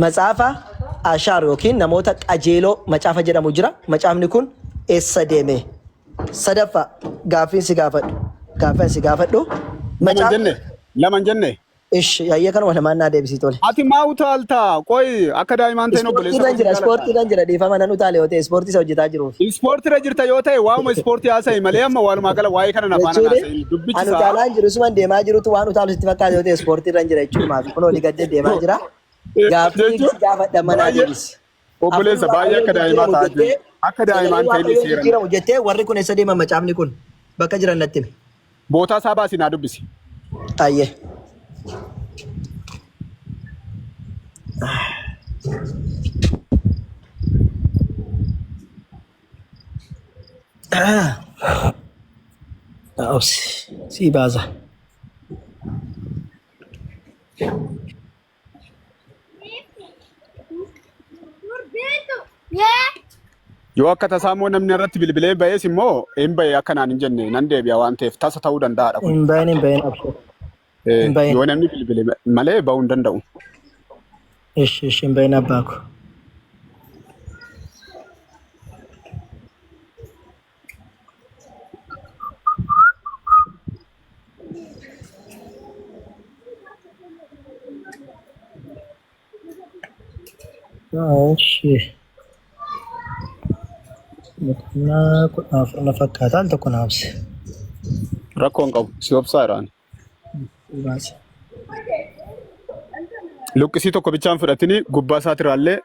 macaafa Ashaar yookiin namoota qajeeloo macaafa jedhamu jira. Macaafni kun eessa deeme? Sadaffaa gaaffiin si gaafadhu. Gaaffiin si gaafadhu. Lama hin Macaafni jenne lama hin jenne. ish yayyee kanuma lamaan naa deebisii tole. Ati maa utaalta? Qoy akka daa'imaan ta'in obboleessa Ispoortiirra koo sin jira, jaaladha. ispoortiirra jira dhiifama nan utaale yoo ta'e ispoortii isa hojjetaa jiruuf. Ispoortiirra jirta yoo ta'e waa'uma ispoortii haasa'i malee amma walumaa gala waa'ee kana na faana Jechuun haasa'in. Dubbichi ani isaa utaalaa hin jiru suman deemaa jirutu waan utaalu sitti fakkaate yoo ta'e ispoortiirra jira jechuudha. Kun olii gad deemaa jira. Gaaffii jechuun si gaafadha manaa baay'ee deebisi. obboleessa Hafuurri baay'ee Waaqayyoo akka daa'imaa jijjiiramu ta'aa jettee jiru. Akka sagalee daa'imaan ta'in Waaqayyoo seera. jijjiiramu jettee warri kun eessa deeman macaafni kun bakka jiran natti himi. Bootaa isaa baasii naa dubbisi. Ayyee. Obsi sii baasa. Yoo akka tasaa immoo namni irratti bilbilee ba'es immoo hin ba'e akka naan hin jenne nan deebi'a waan ta'eef tasa ta'uu danda'aadha kun. Hin bahin hin bahin abshir. Hin bahin. Yoo namni bilbile malee ba'uu hin danda'u. Ishi ishi hin bahin abbaa ko. Ishi. Boqonnaa 14 na fakkaata al tokko na obsi. Rakkoo hin qabu. Si obsaa jiraan. Baase. Luqqisii tokko bichaan fudhatini gubbaa isaatirraallee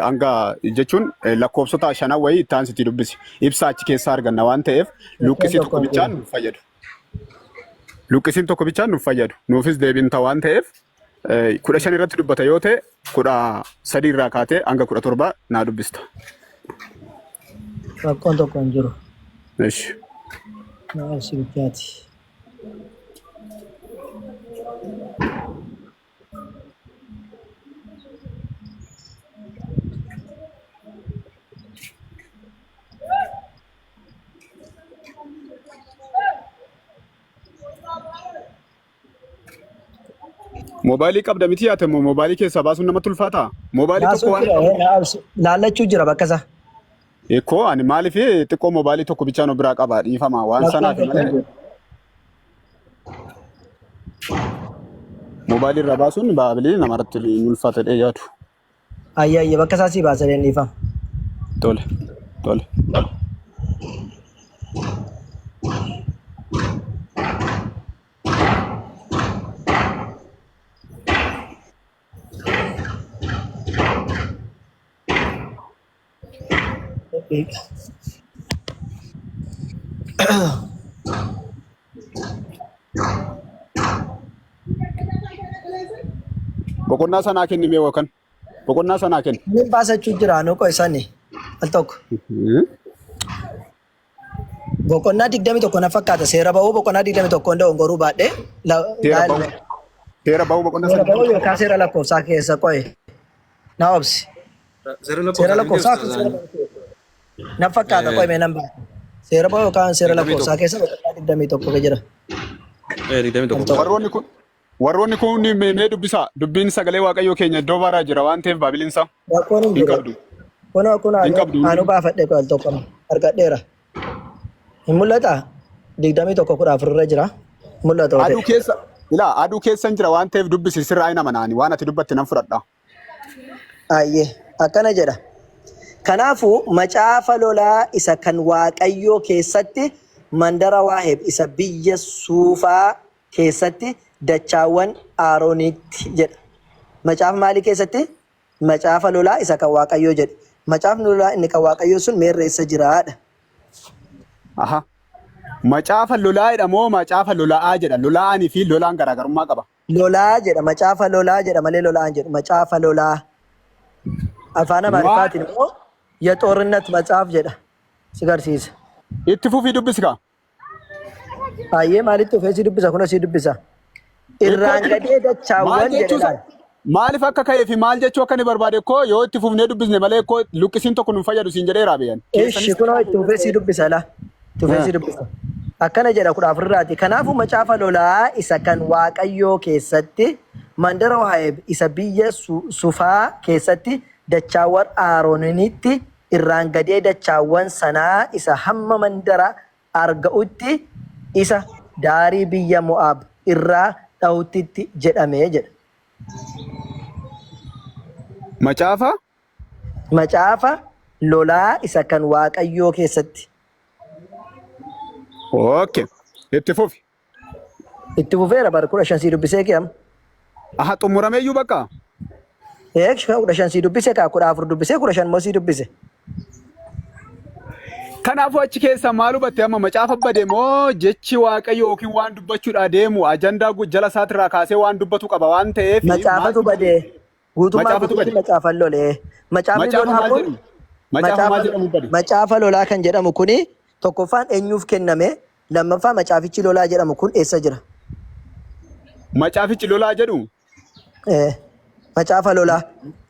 hanga jechuun lakkoofsota shanan wayii itti aansitii dubbisi. Ibsaa achi keessaa arganna waan ta'eef Rakkoon luqqisii tokko tokko hin jiru. bichaan nuuf fayyadu. Luqqisiin tokko bichaan nuuf fayyadu. Nuufis deebiin ta'a waan ta'eef 15 irratti dubbata yoo ta'e 13 irraa kaatee hanga 17 naa dubbista. Rakkoon tokko hin jiru. Ishi. Na obsi bichaati. Moobaayilii qabda miti yaate immoo moobaayilii keessaa baasuun namatti ulfaataa? Moobaayilii tokko Baasuun waan jira qabu. na obsi. Laallachuu jira bakka isaa. Ekkoo ani maaliif xiqqoo moobaayilii tokko bichaan of biraa qaba dhiifama waan Rakkoon sanaaf tokko hin malee jiru. moobaayilii irraa baasuun baabilii namarratti hin ulfaata jedhee yaadu. Ayya ayya bakka isaa sii baasa dhiifama. Tole tole. Boqonnaa sanaa kenni mee yookaan boqonnaa sanaa kenni. Inni baasachuu jira nu qo'isani al tokko. Boqonnaa 21 na fakkaata seera ba'uu boqonnaa 21 hunda ongoruu baadhee Seera ba'uu. Seera ba'uu boqonnaa seera sadii. ba'uu yookaan seera lakkoofsaa keessa qo'e na obsi. Seera Seera lakkoofsaa lakkoofsaa keessa fi seera ba'uu na fakkaata qo'e mee nan ba'a. Seera ba'uu yookaan seera 21. lakkoofsaa keessa boqonnaa 21 jira. 21. Warroonni kun Warroonni kun mee dubbisaa. Dubbiin sagalee Waaqayyoo keenya iddoo baraa jira waan ta'eef baabilinsa Rakkoon hin hin jiru. qabdu. Kunoo kun Hin anu qabdu. anu baafadhe al tokko argadheera. Hin mul'ataa? 21:14 irra jira. Mul'ata yoo Aduu ta'e. keessa ilaa aduu keessa hin jira waan ta'eef dubbisi sirraa hin amanaani waan ati dubbatte nan fudhadha. Ayyee akkana jedha. Kanaafuu macaafa lolaa isa kan Waaqayyoo keessatti mandara Waaheb isa biyya Suufaa keessatti dachaawwan Aaronitti jedha. Macaafa maalii keessatti? Macaafa lolaa isa kan Waaqayyoo jedhe. Macaafni lolaa inni kan Waaqayyoo sun meerre eessa jiraadha? Aha. Macaafa lolaa jedha moo macaafa lola'aa jedha? Lola'anii fi lolaan garaagarummaa qaba. Lolaa jedha. Macaafa lolaa jedha malee lola'aan jedhu. Macaafa lolaa. Afaan Waa Amaariffaatiin immoo የጦርነት መጽሐፍ jedha. Si garsiisa. itti fufii dubbisi kaa. Baay'ee maalitti dhufee si dubbisa kun si dubbisa. Irraan Itti gadee maal dachaawwan jedhe jechuu laal. maaliif akka ka'ee fi maal jechuu akka inni barbaade koo yoo itti fufnee dubbisne malee koo luqqisiin tokko nu hin fayyadu siin jedheera beeyan. Ishi Keessanis kunoo itti fufee si dubbisa laa. Itti fufee si dubbisa. Akkana jedha 14 irraati. Kanaafuu macaafa lolaa isa kan Waaqayyoo keessatti mandara Waaheb isa biyya Sufaa keessatti dachaawwan Arooninitti irraan gadee dachaawwan sanaa isa hamma mandara arga'utti isa daarii biyya Mo'aab irraa dha'uttitti jedhame jedha. Macaafa Macaafa lolaa isa kan Waaqayyoo keessatti. Okay. Itti fufi. Itti fufeera bara 15 sii dubbisee kiyam. Aha xumurameeyyuu bakka. Eeg 15 sii dubbise kaa 14 dubbisee 15 immoo sii dubbise. Kanaafuu achi keessa maal hubatte amma macaafa bade moo jechi Waaqayyo yookiin waan dubbachuudhaa deemu ajandaa jala isaatirraa kaasee waan dubbatu qaba waan ta'eef Macaafatu maaltu bade. Guutummaa Macaafatu guutuutti bade. macaafan lolee. Macaafni Macaafa lolaa maal kun jedhamu? Macaafa maal macaafa jedhamu bade? macaafa lolaa kan jedhamu kuni tokkoffaan eenyuuf kenname lammaffaa macaafichi lolaa jedhamu kun eessa jira? Macaafichi lolaa jedhu Eh, Macaafa lolaa.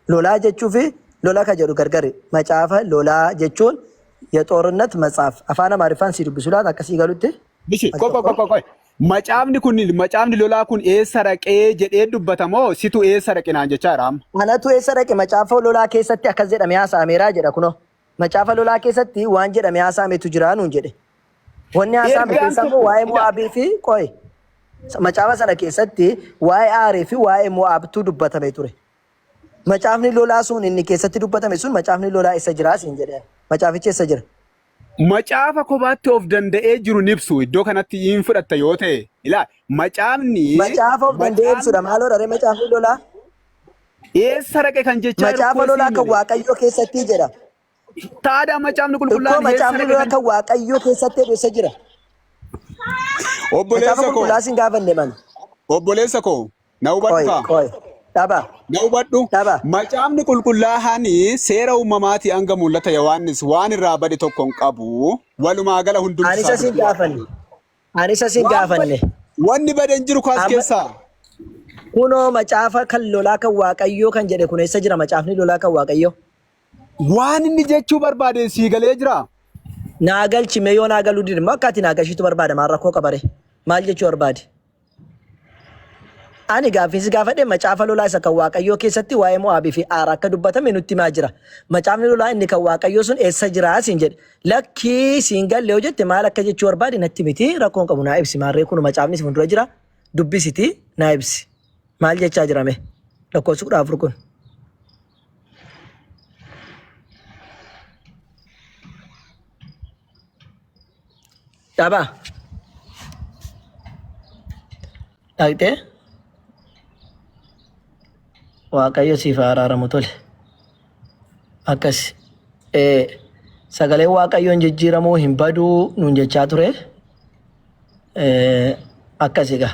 Lolaa jechuu fi lola ka jedhu gargari. Macaafa lolaa jechuun የጦርነት መጽሐፍ afaan Amaariffaan si dubbisu laata akkasii galutti Bishi al qoy qoy tokko. qoy qoy. Macaafni kun macaafni lolaa kun eessa dhaqee jedhee dubbatamoo situ eessa dhaqe naan jechaa jira amma. Anatu eessa dhaqe macaafa lolaa keessatti akkas jedhamee haasa'ameeraa jedha kunoo. Macaafa lolaa keessatti waan jedhamee haasa'ametu jira nuun jedhe. Wanni haasa'ame Ergaan keessa immoo tokko waa'ee ila Mo'aabii fi qoy. Macaafa sana keessatti waa'ee Aarii fi waa'ee Mo'aabtu dubbatame ture. Macaafni lolaa sun inni keessatti dubbatame sun macaafni lolaa eessa jiraa siin jedhe. Macaafichi eessa jira? Macaafa kophaatti of danda'ee jiru ni ibsu iddoo kanatti hin fudhatta yoo ta'e ilaa macaafni Macaafa of danda'ee macaafni ibsudha. Maaloo dharee macaafni lolaa? eessa dhaqe kan jechaa jiru Macaafa koo lolaa siin kan jedhe. Waaqayyoo keessatti jedha. Taadhaa macaafni Ikkoo qulqullaa'aan eessa macaafni dhaqe lolaa kan kan Waaqayyoo keessatti jedhu eessa jira? Macaafa obboleessa koo qulqullaa siin gaafanne man. obboleessa koo na hubadhu Qoy kaa. qoy. Dhaba Na hubadhu dhaba. macaafni qulqullaa'aan seera uumamaatii hanga mul'ata Yohaannis waan irraa bade tokko hin qabu walumaa gala hundumti Ani isaa isa siin dubbii gaafanne. Ani isa siin Waan bade gaafanne. wanni bade hin jiru kaas Amma keessaa. kunoo macaafa kan lolaa kan Waaqayyoo kan jedhe kun eessa jira macaafni lolaa kan Waaqayyoo? Waan inni jechuu barbaade sii galee jira. Naa galchi mee yoo naa galuu dide immoo akka ati naa galchitu barbaada maal rakkoo qabare maal jechuu barbaade? Ani gaaffiin si gaafadhe macaafa lolaa isa kan Waaqayyoo keessatti waa'ee Mo'aabii fi Aara akka dubbatame nutti himaa jira. Macaafni lolaa inni kan Waaqayyoo sun eessa jira siin jedhe. Lakkii siin galle yoo jette maal akka jechuu barbaade natti miti rakkoon qabu naa ibsi maarree kun macaafni si fuuldura jira dubbisiti naa ibsi. Maal jechaa jira mee? Lakkoofsi 14 kun. Dhabaa. Dhaqxee Waaqayyo siif haa araaramu tole. Akkas. Sagaleen Waaqayyoon jijjiiramuu hin baduu nuun jechaa ture. Akkas egaa.